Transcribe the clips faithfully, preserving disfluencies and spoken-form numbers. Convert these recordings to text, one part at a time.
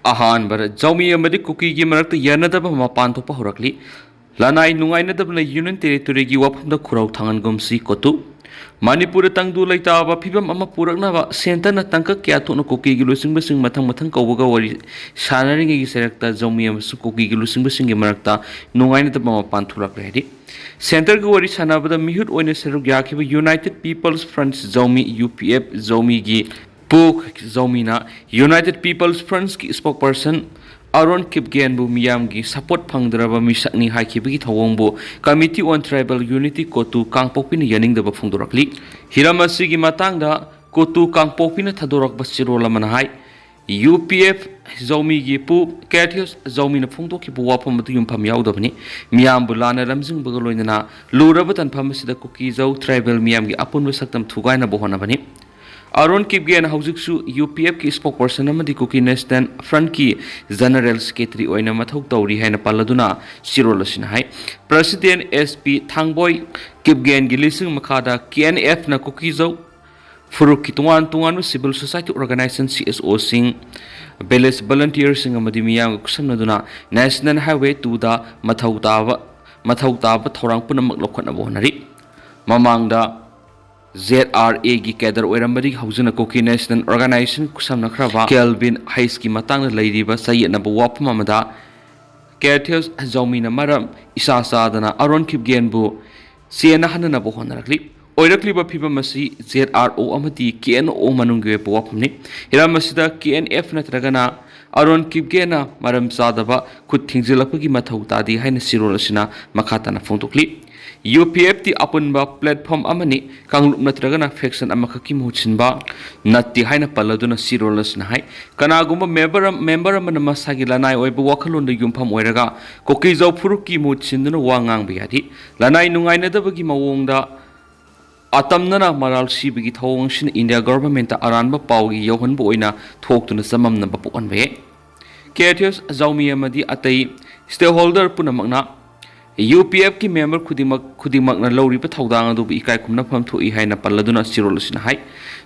ꯑꯍꯥꯟꯕꯗ ꯖꯧꯃꯤ ꯑꯃꯗꯤ ꯀꯨꯀꯤꯒꯤ ꯃꯔꯛꯇ ꯌꯥꯅꯗꯕ ꯃꯄꯥꯟ ꯊꯣꯛꯄ ꯍꯧꯔꯛꯂꯤ꯫ ꯂꯅꯥꯏ ꯅꯨꯡꯉꯥꯏꯅꯗꯕꯅ ꯌꯨꯅꯤꯌꯟ ꯇꯦꯔꯤꯇꯣꯔꯤꯒꯤ ꯋꯥꯐꯝꯗ ꯈꯨꯔꯧ ꯊꯥꯡꯍꯟꯒꯨꯝꯁꯤ꯫ ꯀꯣꯇꯨ꯫ ꯃꯅꯤꯄꯨꯔꯗ ꯇꯪꯗꯨ ꯂꯩꯇꯥꯕ ꯐꯤꯕꯝ ꯑꯃ ꯄꯨꯔꯛꯅꯕ ꯁꯦꯟꯇꯔꯅ ꯇꯥꯡꯀꯛ ꯀꯌꯥ ꯊꯣꯛꯅ ꯀꯨꯀꯤꯒꯤ ꯂꯨꯆꯤꯡꯕꯁꯤꯡ ꯃꯊꯪ ꯃꯊꯪ ꯀꯧꯕꯒ ꯋꯥꯔꯤ ꯁꯥꯟꯅꯔꯤꯉꯩꯒꯤ ꯆꯩꯔꯛꯇ ꯖꯧꯃꯤ ꯑꯃꯁꯨꯡ ꯀꯨꯀꯤꯒꯤ ꯂꯨꯆꯤꯡꯕꯁꯤꯡꯒꯤ ꯃꯔꯛꯇ ꯅꯨꯡꯉꯥꯏꯅꯗꯕ ꯃꯄꯥꯟ ꯊꯣꯛꯂꯛꯂꯦ ꯍꯥꯏꯔꯤ꯫ ꯁꯦꯟꯇꯔꯒꯤ ꯋꯥꯔꯤ ꯁꯥꯟꯅꯕꯗ ꯃꯤꯍꯨꯠ ꯑꯣꯏꯅ ꯁꯔꯨꯛ ꯌꯥꯈꯤꯕ ꯌꯨꯅꯥꯏꯇꯦꯗ ꯄꯤꯄꯜꯁ ꯐ꯭ꯔꯟꯠ ꯖꯧꯃꯤ, ꯌꯨ ꯄꯤ ꯑꯦꯐ ꯖꯧꯃꯤꯒꯤ ꯄꯨ ꯖꯧꯃꯤꯅ ꯌꯨꯅꯥꯏꯇꯦꯗ ꯄꯤꯄꯜꯁ ꯐ꯭ꯔꯟꯠꯀꯤ ꯏꯁꯄꯣꯛꯄꯔꯁꯟ ꯑꯔꯣꯟ ꯀꯤꯞꯒꯦꯟꯕꯨ ꯃꯤꯌꯥꯝꯒꯤ ꯁꯄꯣꯔꯠ ꯐꯪꯗ꯭ꯔꯕ ꯃꯤꯁꯛꯅꯤ ꯍꯥꯏꯈꯤꯕꯒꯤ ꯊꯧꯑꯣꯡꯕꯨ ꯀꯃꯤꯇꯤ ꯑꯣꯟ ꯇ꯭ꯔꯥꯏꯕꯦꯜ ꯌꯨꯅꯤꯇꯤ, ꯀꯣꯇꯨ ꯀꯥꯡꯄꯣꯛꯄꯤꯅ ꯌꯥꯅꯤꯡꯗꯕ ꯐꯣꯡꯗꯣꯔꯛꯂꯤ꯫ ꯍꯤꯔꯝ ꯑꯁꯤꯒꯤ ꯃꯇꯥꯡꯗ ꯀꯣꯇꯨ ꯀꯥꯡꯄꯣꯛꯄꯤꯅ ꯊꯥꯗꯣꯔꯛꯄ ꯆꯦꯔꯣꯜ ꯑꯃꯅ ꯍꯥꯏ, ꯌꯨ ꯄꯤ ꯑꯦꯐ ꯖꯧꯃꯤꯒꯤ ꯄꯨ ꯀꯦꯊꯤꯌꯁ ꯖꯧꯃꯤꯅ ꯐꯣꯡꯗꯣꯛꯈꯤꯕ ꯋꯥꯐꯝ ꯑꯗꯨ ꯌꯨꯝꯐꯝ ꯌꯥꯎꯗꯕꯅꯤ꯫ ꯃꯤꯌꯥꯝꯕꯨ ꯂꯥꯟꯅ ꯂꯝꯖꯤꯡꯕꯒ ꯂꯣꯏꯅꯅ ꯂꯨꯔꯕ ꯇꯥꯟꯐꯝ ꯑꯁꯤꯗ ꯀꯨꯀꯤ ꯖꯧ ꯇ꯭ꯔꯥꯏꯕꯦꯜ ꯃꯤꯌꯥꯝꯒꯤ ꯑꯄꯨꯟꯕ ꯁꯛꯇꯝ ꯊꯨꯒꯥꯏꯅꯕ ꯍꯣꯠꯅꯕꯅꯤ꯫ ꯑꯔꯣꯟ ꯀꯤꯞꯒꯦꯟ ꯍꯧꯖꯤꯛꯁꯨ ꯌꯨ ꯄꯤ ꯑꯦꯐꯀꯤ ꯏꯁꯄꯣꯛꯄꯔꯁꯟ ꯑꯃꯗꯤ ꯀꯨꯀꯤ ꯅꯦꯁꯅꯦꯜ ꯐ꯭ꯔꯟꯠꯀꯤ ꯖꯦꯅꯔꯦꯜ ꯁꯦꯀ꯭ꯔꯦꯇꯔꯤ ꯑꯣꯏꯅ ꯃꯊꯧ ꯇꯧꯔꯤ ꯍꯥꯏꯅ ꯄꯜꯂꯗꯨꯅ ꯆꯦꯔꯣꯜ ꯑꯁꯤꯅ ꯍꯥꯏ, ꯄ꯭ꯔꯁꯤꯗꯦꯟ ꯑꯦꯁ ꯄꯤ ꯊꯥꯡꯕꯣꯏ ꯀꯤꯞꯒꯦꯟꯒꯤ ꯂꯤꯁꯤꯡ ꯃꯈꯥꯗ ꯀꯦ ꯑꯦꯟ ꯑꯦꯐꯅ ꯀꯨꯀꯤ ꯖꯧ ꯐꯨꯔꯨꯞꯀꯤ ꯇꯣꯉꯥꯟ ꯇꯣꯉꯥꯟꯕ civil society organisation, C S ꯑꯣꯁꯤꯡ, village ꯚꯣꯂꯨꯟꯇꯤꯌꯔꯁꯤꯡ ꯑꯃꯗꯤ ꯃꯤꯌꯥꯝꯒ ꯈꯨꯠꯁꯝꯅꯗꯨꯅ ꯅꯦꯁꯅꯦꯜ ꯍꯥꯏꯋꯦ ꯇꯨꯗ ꯃꯊꯧ ꯇꯥꯕ, ꯃꯊꯧ ꯇꯥꯕ ꯊꯧꯔꯥꯡ ꯄꯨꯝꯅꯃꯛ ꯂꯧꯈꯠꯅꯕ ꯍꯣꯠꯅꯔꯤ꯫ ꯃꯃꯥꯡꯗ ꯖꯦꯗ ꯑꯥꯔ ꯑꯦꯒꯤ ꯀꯦꯗꯔ ꯑꯣꯏꯔꯝꯕꯗꯒꯤ ꯍꯧꯖꯤꯛꯅ ꯀꯨꯀꯤ ꯅꯦꯁꯅꯦꯜ ꯑꯣꯔꯒꯅꯥꯏꯖꯦꯁꯟ ꯈꯨꯠꯁꯝꯅꯈ꯭ꯔꯕ ꯀꯦꯜꯚꯤꯟ ꯍꯩꯁꯀꯤ ꯃꯇꯥꯡꯗ ꯂꯩꯔꯤꯕ ꯆꯌꯦꯠꯅꯕ ꯋꯥꯐꯝ ꯑꯃꯗ ꯀꯦꯊꯤꯌꯁ ꯖꯧꯃꯤꯅ ꯃꯔꯝ ꯏꯆꯥ ꯆꯥꯗꯅ ꯑꯔꯣꯟ ꯀꯤꯞꯒꯦꯟꯕꯨ ꯆꯦꯟꯅꯍꯟꯅꯅꯕ ꯍꯣꯠꯅꯔꯛꯂꯤ꯫ ꯑꯣꯏꯔꯛꯂꯤꯕ ꯐꯤꯕꯝ ꯑꯁꯤ ꯖꯦꯗ ꯑꯥꯔ ꯑꯣ ꯑꯃꯗꯤ ꯀꯦ ꯑꯦꯟ ꯑꯣ ꯃꯅꯨꯡꯒꯤ ꯑꯣꯏꯕ ꯋꯥꯐꯝꯅꯤ꯫ ꯍꯤꯔꯝ ꯑꯁꯤꯗ ꯀꯦ ꯑꯦꯟ ꯑꯦꯐ ꯅꯠꯇ꯭ꯔꯒꯅ ꯑꯔꯣꯟ ꯀꯤꯞꯒꯦꯟꯅ ꯃꯔꯝ ꯆꯥꯗꯕ ꯈꯨꯠ ꯊꯤꯡꯖꯤꯜꯂꯛꯄꯒꯤ ꯃꯊꯧ ꯇꯥꯗꯦ ꯍꯥꯏꯅ ꯆꯦꯔꯣꯜ ꯑꯁꯤꯅ ꯃꯈꯥ ꯇꯥꯅ ꯐꯣꯡꯗꯣꯛꯂꯤ꯫ ꯌꯨ ꯄꯤ ꯑꯦꯐ ꯇꯤ ꯑꯄꯨꯟꯕ ꯄ꯭ꯂꯦꯠꯐꯣꯔꯝ ꯑꯃꯅꯤ, ꯀꯥꯡꯂꯨꯞ ꯅꯠꯇ꯭ꯔꯒꯅ ꯐꯦꯛꯁꯟ ꯑꯃꯈꯛꯀꯤ ꯃꯍꯨꯠ ꯁꯤꯟꯕ ꯅꯠꯇꯦ ꯍꯥꯏꯅ ꯄꯜꯂꯗꯨꯅ ꯆꯦꯔꯣꯜ ꯑꯁꯤꯅ ꯍꯥꯏ, ꯀꯅꯥꯒꯨꯝꯕ ꯃꯦꯝꯕꯔ ꯑꯃ, ꯃꯦꯝꯕꯔ ꯑꯃꯅ ꯃꯁꯥꯒꯤ ꯂꯅꯥꯏ ꯑꯣꯏꯕ ꯋꯥꯈꯜꯂꯣꯟꯗ ꯌꯨꯝꯐꯝ ꯑꯣꯏꯔꯒ ꯀꯨꯀꯤ ꯖꯧ ꯐꯨꯔꯨꯞꯀꯤ ꯃꯍꯨꯠ ꯁꯤꯟꯗꯨꯅ ꯋꯥ ꯉꯥꯡꯕ ꯌꯥꯗꯦ꯫ ꯂꯅꯥꯏ ꯅꯨꯡꯉꯥꯏꯅꯗꯕꯒꯤ ꯃꯑꯣꯡꯗ ꯑꯇꯝꯅꯅ ꯃꯔꯥꯜ ꯁꯤꯕꯒꯤ ꯊꯧꯑꯣꯡꯁꯤꯅ ꯏꯟꯗꯤꯌꯥ ꯒꯚꯔꯟꯃꯦꯟꯠꯇ ꯑꯔꯥꯟꯕ ꯄꯥꯎꯒꯤ ꯌꯧꯍꯟꯕ ꯑꯣꯏꯅ ꯊꯣꯛꯇꯨꯅ ꯆꯃꯝꯅꯕ ꯄꯣꯛꯍꯟꯕ ꯌꯥꯏ꯫ ꯀꯦꯊꯤꯌꯁ ꯖꯧꯃꯤ ꯑꯃꯗꯤ ꯑꯇꯩ ꯁ꯭ꯇꯦꯛꯍꯣꯜꯗꯔ ꯄꯨꯝꯅꯃꯛꯅ ꯌꯨ ꯄꯤ ꯑꯦꯐꯀꯤ ꯃꯦꯝꯕꯔ ꯈꯨꯗꯤꯡꯃꯛ ꯈꯨꯗꯤꯡꯃꯛꯅ ꯂꯧꯔꯤꯕ ꯊꯧꯗꯥꯡ ꯑꯗꯨꯕꯨ ꯏꯀꯥꯏ ꯈꯨꯝꯅꯐꯝ ꯊꯣꯛꯏ ꯍꯥꯏꯅ ꯄꯜꯂꯗꯨꯅ ꯆꯦꯔꯣꯜ ꯑꯁꯤꯅ ꯍꯥꯏ,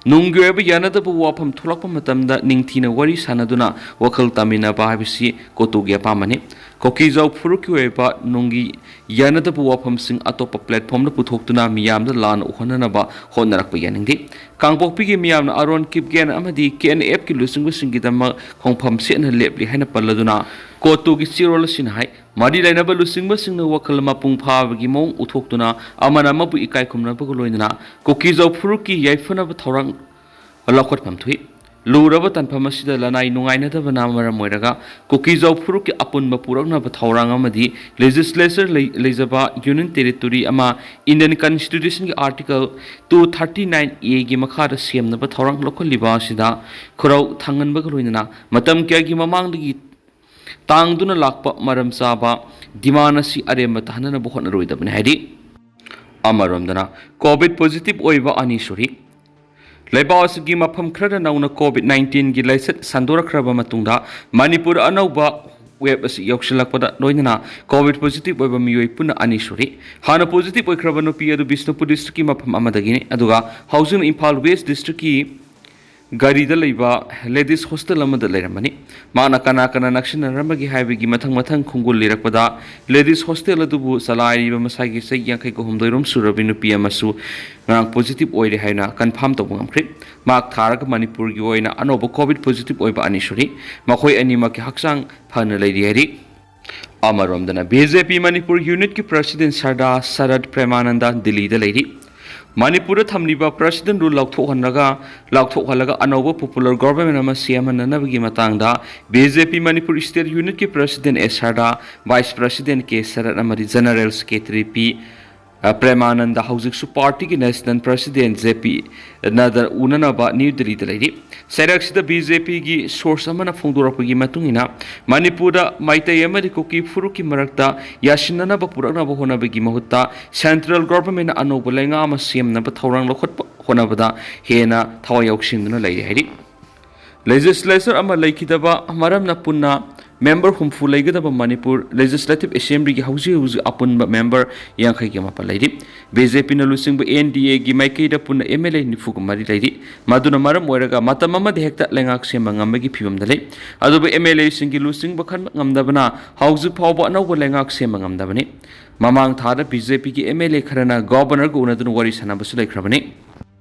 ꯅꯨꯡꯒꯤ ꯑꯣꯏꯕ ꯌꯥꯅꯗꯕ ꯋꯥꯐꯝ ꯊꯣꯛꯂꯛꯄ ꯃꯇꯝꯗ ꯅꯤꯡꯊꯤꯅ ꯋꯥꯔꯤ ꯁꯥꯟꯅꯗꯨꯅ ꯋꯥꯈꯜ ꯇꯥꯃꯤꯟꯅꯕ ꯍꯥꯏꯕꯁꯤ ꯀꯣꯇꯨꯒꯤ ꯑꯄꯥꯝꯕꯅꯤ꯫ ꯀꯣꯀꯤꯖꯥꯎ ꯐꯨꯔꯨꯞꯀꯤ ꯑꯣꯏꯕ ꯅꯨꯡꯒꯤ ꯌꯥꯅꯗꯕ ꯋꯥꯐꯝꯁꯤꯡ ꯑꯇꯣꯞꯄ ꯄ꯭ꯂꯦꯠꯐꯣꯝꯗ ꯄꯨꯊꯣꯛꯇꯨꯅ ꯃꯤꯌꯥꯝꯗ ꯂꯥꯟꯅ ꯎꯍꯟꯅꯅꯕ ꯍꯣꯠꯅꯔꯛꯄ ꯌꯥꯅꯤꯡꯗꯦ꯫ ꯀꯥꯡꯄꯣꯛꯄꯤꯒꯤ ꯃꯤꯌꯥꯝꯅ ꯑꯔꯣꯟ ꯀꯤꯞꯒꯦꯟ ꯑꯃꯗꯤ ꯀꯦ ꯑꯦꯟ ꯑꯦꯐꯀꯤ ꯂꯨꯆꯤꯡꯕꯁꯤꯡꯒꯤꯗꯃꯛ ꯈꯣꯡꯐꯝ ꯁꯦꯠꯅ ꯂꯦꯞꯂꯤ ꯍꯥꯏꯅ ꯄꯜꯂꯗꯨꯅ ꯀꯣꯇꯨꯒꯤ ꯆꯦꯔꯣꯜ ꯑꯁꯤꯅ ꯍꯥꯏ, ꯃꯔꯤ ꯂꯩꯅꯕ ꯂꯨꯆꯤꯡꯕꯁꯤꯡꯅ ꯋꯥꯈꯜ ꯃꯄꯨꯡ ꯐꯥꯕꯒꯤ ꯃꯑꯣꯡ ꯎꯠꯊꯣꯛꯇꯨꯅ ꯑꯃꯅ ꯑꯃꯕꯨ ꯏꯀꯥꯏ ꯈꯨꯝꯅꯕꯒ ꯂꯣꯏꯅꯅ ꯀꯨꯀꯤꯖꯥꯎ ꯐꯨꯔꯨꯞꯀꯤ ꯌꯥꯏꯐꯅꯕ ꯊꯧꯔꯥꯡ ꯂꯧꯈꯠꯐꯝ ꯊꯣꯛꯏ꯫ ꯂꯨꯔꯕ ꯇꯥꯟꯐꯝ ꯑꯁꯤꯗ ꯂꯅꯥꯏ ꯅꯨꯡꯉꯥꯏꯅꯗꯕꯅ ꯃꯔꯝ ꯑꯣꯏꯔꯒ ꯀꯨꯀꯤꯖꯥꯎ ꯐꯨꯔꯨꯞꯀꯤ ꯑꯄꯨꯟꯕ ꯄꯨꯔꯛꯅꯕ ꯊꯧꯔꯥꯡ ꯑꯃꯗꯤ ꯂꯦꯖꯤꯁꯂꯦꯆꯔ ꯂꯩ-, ꯂꯩꯖꯕ ꯌꯨꯅꯤꯌꯟ ꯇꯦꯔꯤꯇꯣꯔꯤ ꯑꯃ ꯏꯟꯗꯤꯌꯟ ꯀꯟꯁꯇꯤꯇ꯭ꯌꯨꯁꯟꯒꯤ ꯑꯥꯔꯇꯤꯀꯜ ꯇꯨ ꯊꯥꯔꯇꯤ ꯅꯥꯏꯟ ꯑꯦꯒꯤ ꯃꯈꯥꯗ ꯁꯦꯝꯅꯕ ꯊꯧꯔꯥꯡ ꯂꯧꯈꯠꯂꯤꯕ ꯑꯁꯤꯗ ꯈꯨꯔꯧ ꯊꯥꯡꯍꯟꯕꯒ ꯂꯣꯏꯅꯅ ꯃꯇꯝ ꯀꯌꯥꯒꯤ ꯃꯃꯥꯡꯗꯒꯤ ꯇꯥꯡꯗꯨꯅ ꯂꯥꯛꯄ ꯃꯔꯝ ꯆꯥꯕ ꯗꯤꯃꯥꯟ ꯑꯁꯤ ꯑꯔꯦꯝꯕ ꯇꯥꯍꯟꯅꯅꯕ ꯍꯣꯠꯅꯔꯣꯏꯗꯕꯅꯤ ꯍꯥꯏꯔꯤ꯫ ꯑꯃꯔꯣꯝꯗꯅ ꯀꯣꯚꯤꯗ ꯄꯣꯖꯤꯇꯤꯚ ꯑꯣꯏꯕ ꯑꯅꯤ ꯁꯨꯔꯤ꯫ ꯂꯩꯕꯥꯛ ꯑꯁꯤꯒꯤ ꯃꯐꯝ ꯈꯔꯗ ꯅꯧꯅ ꯀꯣꯚꯤꯗ ꯅꯥꯏꯟꯇꯤꯟꯒꯤ ꯂꯥꯏꯆꯠ ꯁꯟꯗꯣꯔꯛꯈ꯭ꯔꯕ ꯃꯇꯨꯡꯗ ꯃꯅꯤꯄꯨꯔ ꯑꯅꯧꯕ ꯋꯦꯕ ꯑꯁꯤ ꯌꯧꯁꯤꯜꯂꯛꯄꯗ ꯂꯣꯏꯅꯅ ꯀꯣꯚꯤꯗ ꯄꯣꯖꯤꯇꯤꯚ ꯑꯣꯏꯕ ꯃꯤꯑꯣꯏ ꯄꯨꯟꯅ ꯑꯅꯤ ꯁꯨꯔꯤ꯫ ꯍꯥꯟꯅ ꯄꯣꯖꯤꯇꯤꯚ ꯑꯣꯏꯈ꯭ꯔꯕ ꯅꯨꯄꯤ ꯑꯗꯨ ꯕꯤꯁꯅꯨꯄꯨꯔ ꯗꯤꯁꯇ꯭ꯔꯤꯛꯀꯤ ꯃꯐꯝ ꯑꯃꯗꯒꯤꯅꯤ, ꯑꯗꯨꯒ ꯍꯧꯖꯤꯛꯅ ꯏꯝꯐꯥꯜ ꯋꯦꯁ ꯗꯤꯁꯇ꯭ꯔꯤꯛꯀꯤ ꯒꯥꯔꯤꯗ ꯂꯩꯕ ꯂꯦꯗꯤꯁ ꯍꯣꯁꯇꯦꯜ ꯑꯃꯗ ꯂꯩꯔꯝꯕꯅꯤ꯫ ꯃꯥꯅ ꯀꯅꯥ ꯀꯅꯥ ꯅꯛꯁꯤꯟꯅꯔꯝꯕꯒꯦ ꯍꯥꯏꯕꯒꯤ ꯃꯊꯪ ꯃꯊꯪ ꯈꯣꯡꯒꯨꯜ ꯂꯤꯔꯛꯄꯗ, ꯂꯦꯗꯤꯁ ꯍꯣꯁꯇꯦꯜ ꯑꯗꯨꯕꯨ ꯆꯂꯥꯏꯔꯤꯕ ꯃꯁꯥꯒꯤ ꯆꯍꯤ ꯌꯥꯡꯈꯩꯒ ꯍꯨꯝꯗꯣꯏ ꯔꯣꯝ ꯁꯨꯔꯕꯤ ꯅꯨꯄꯤ ꯑꯃꯁꯨ ꯉꯔꯥꯡ ꯄꯣꯖꯤꯇꯤꯚ ꯑꯣꯏꯔꯦ ꯍꯥꯏꯅ ꯀꯟꯐꯥꯔꯝ ꯇꯧꯕ ꯉꯝꯈ꯭ꯔꯦ꯫ ꯃꯍꯥꯛ ꯊꯥꯔꯒ ꯃꯅꯤꯄꯨꯔꯒꯤ ꯑꯣꯏꯅ ꯑꯅꯧꯕ ꯀꯣꯚꯤꯗ ꯄꯣꯖꯤꯇꯤꯚ ꯑꯣꯏꯕ ꯑꯅꯤ ꯁꯨꯔꯤ꯫ ꯃꯈꯣꯏ ꯑꯅꯤꯃꯛꯀꯤ ꯍꯛꯆꯥꯡ ꯐꯅ ꯂꯩꯔꯤ ꯍꯥꯏꯔꯤ꯫ ꯑꯃꯔꯣꯝꯗꯅ ꯕꯤ ꯖꯦ ꯄꯤ ꯃꯅꯤꯄꯨꯔ ꯌꯨꯅꯤꯠꯀꯤ ꯄ꯭ꯔꯁꯤꯗꯦꯟ ꯁꯔꯗꯥꯔ ꯁꯔꯠ ꯄ꯭ꯔꯦꯃꯥꯅꯟꯗ ꯗꯤꯜꯂꯤꯗ ꯂꯩꯔꯤ꯫ ꯃꯅꯤꯄꯨꯔꯗ ꯊꯝꯂꯤꯕ ꯄ꯭ꯔꯁꯤꯗꯦꯟ ꯔꯨꯜ ꯂꯧꯊꯣꯛꯍꯟꯂꯒ, ꯂꯧꯊꯣꯛꯍꯜꯂꯒ ꯑꯅꯧꯕ ꯄꯣꯄꯨꯂꯔ ꯒꯣꯚꯔꯟꯃꯦꯟ ꯑꯃ ꯁꯦꯝꯍꯟꯅꯅꯕꯒꯤ ꯃꯇꯥꯡꯗ ꯕꯤ ꯖꯦ ꯄꯤ ꯃꯅꯤꯄꯨꯔ ꯁ꯭ꯇꯦꯠ ꯌꯨꯅꯤꯠꯀꯤ ꯄ꯭ꯔꯁꯤꯗꯦꯟ ꯑꯦꯁ ꯁꯔꯗꯥ, ꯚꯥꯏꯁ ꯄ꯭ꯔꯁꯤꯗꯦꯟ ꯀꯦ ꯁꯔꯠ ꯑꯃꯗꯤ ꯖꯦꯅꯔꯦꯜ ꯁꯦꯀ꯭ꯔꯦꯇꯔꯤ ꯄꯤ ꯄ꯭ꯔꯦꯃꯥꯅꯟꯗ ꯍꯧꯖꯤꯛꯁꯨ ꯄꯥꯔꯇꯤꯒꯤ ꯅꯦꯁꯅꯦꯜ ꯄ꯭ꯔꯁꯤꯗꯦꯟ ꯖꯦ ꯄꯤ ꯅꯗ꯭ꯗꯥ ꯎꯅꯅꯕ ꯅ꯭ꯌꯨ ꯗꯤꯜꯂꯤꯗ ꯂꯩꯔꯤ꯫ ꯆꯩꯔꯛꯁꯤꯗ ꯕꯤ ꯖꯦ ꯄꯤꯒꯤ ꯁꯣꯔꯁ ꯑꯃꯅ ꯐꯣꯡꯗꯣꯔꯛꯄꯒꯤ ꯃꯇꯨꯡ ꯏꯟꯅ, ꯃꯅꯤꯄꯨꯔꯗ ꯃꯩꯇꯩ ꯑꯃꯗꯤ ꯀꯨꯀꯤ ꯐꯨꯔꯨꯞꯀꯤ ꯃꯔꯛꯇ ꯌꯥꯁꯤꯟꯅꯅꯕ ꯄꯨꯔꯛꯅꯕ ꯍꯣꯠꯅꯕꯒꯤ ꯃꯍꯨꯠꯇ ꯁꯦꯟꯇ꯭ꯔꯦꯜ ꯒꯣꯚꯔꯟꯃꯦꯟꯠꯅ ꯑꯅꯧꯕ ꯂꯩꯉꯥꯛ ꯑꯃ ꯁꯦꯝꯅꯕ ꯊꯧꯔꯥꯡ ꯂꯧꯈꯠꯄ ꯍꯣꯠꯅꯕꯗ ꯍꯦꯟꯅ ꯊꯋꯥꯏ ꯌꯥꯎꯁꯤꯟꯗꯨꯅ ꯂꯩꯔꯦ ꯍꯥꯏꯔꯤ꯫ ꯂꯦꯖꯤꯁꯂꯦꯆꯔ ꯑꯃ ꯂꯩꯈꯤꯗꯕ ꯃꯔꯝꯅ ꯄꯨꯟꯅ ꯃꯦꯝꯕꯔ ꯍꯨꯝꯐꯨ ꯂꯩꯒꯗꯕ ꯃꯅꯤꯄꯨꯔ ꯂꯦꯖꯤꯁꯂꯦꯇꯤꯚ ꯑꯦꯁꯦꯝꯕ꯭ꯂꯤꯒꯤ ꯍꯧꯖꯤꯛ ꯍꯧꯖꯤꯛ ꯑꯄꯨꯟꯕ ꯃꯦꯝꯕꯔ ꯌꯥꯡꯈꯩꯒ ꯃꯥꯄꯟ ꯂꯩꯔꯤ꯫ ꯕꯤ ꯖꯦ ꯄꯤꯅ ꯂꯨꯆꯤꯡꯕ ꯑꯦꯟ ꯗꯤ ꯑꯦꯒꯤ ꯃꯥꯏꯀꯩꯗ ꯄꯨꯟꯅ ꯑꯦꯝ ꯑꯦꯜ ꯑꯦ ꯅꯤꯐꯨꯒ ꯃꯔꯤ ꯂꯩꯔꯤ꯫ ꯃꯗꯨꯅ ꯃꯔꯝ ꯑꯣꯏꯔꯒ ꯃꯇꯝ ꯑꯃꯗ ꯍꯦꯛꯇ ꯂꯩꯉꯥꯛ ꯁꯦꯝꯕ ꯉꯝꯕꯒꯤ ꯐꯤꯕꯝꯗ ꯂꯩ꯫ ꯑꯗꯨꯕꯨ ꯑꯦꯝ ꯑꯦꯜ ꯑꯦꯁꯤꯡꯒꯤ ꯂꯨꯆꯤꯡꯕ ꯈꯟꯕ ꯉꯝꯗꯕꯅ ꯍꯧꯖꯤꯛ ꯐꯥꯎꯕ ꯑꯅꯧꯕ ꯂꯩꯉꯥꯛ ꯁꯦꯝꯕ ꯉꯝꯗꯕꯅꯤ꯫ ꯃꯃꯥꯡ ꯊꯥꯗ ꯕꯤ ꯖꯦ ꯄꯤꯒꯤ ꯑꯦꯝ ꯑꯦꯜ ꯑꯦ ꯈꯔꯅ ꯒꯣꯚꯔꯅꯔꯒ ꯎꯅꯗꯨꯅ ꯋꯥꯔꯤ ꯁꯥꯟꯅꯕꯁꯨ ꯂꯩꯈ꯭ꯔꯕꯅꯤ꯫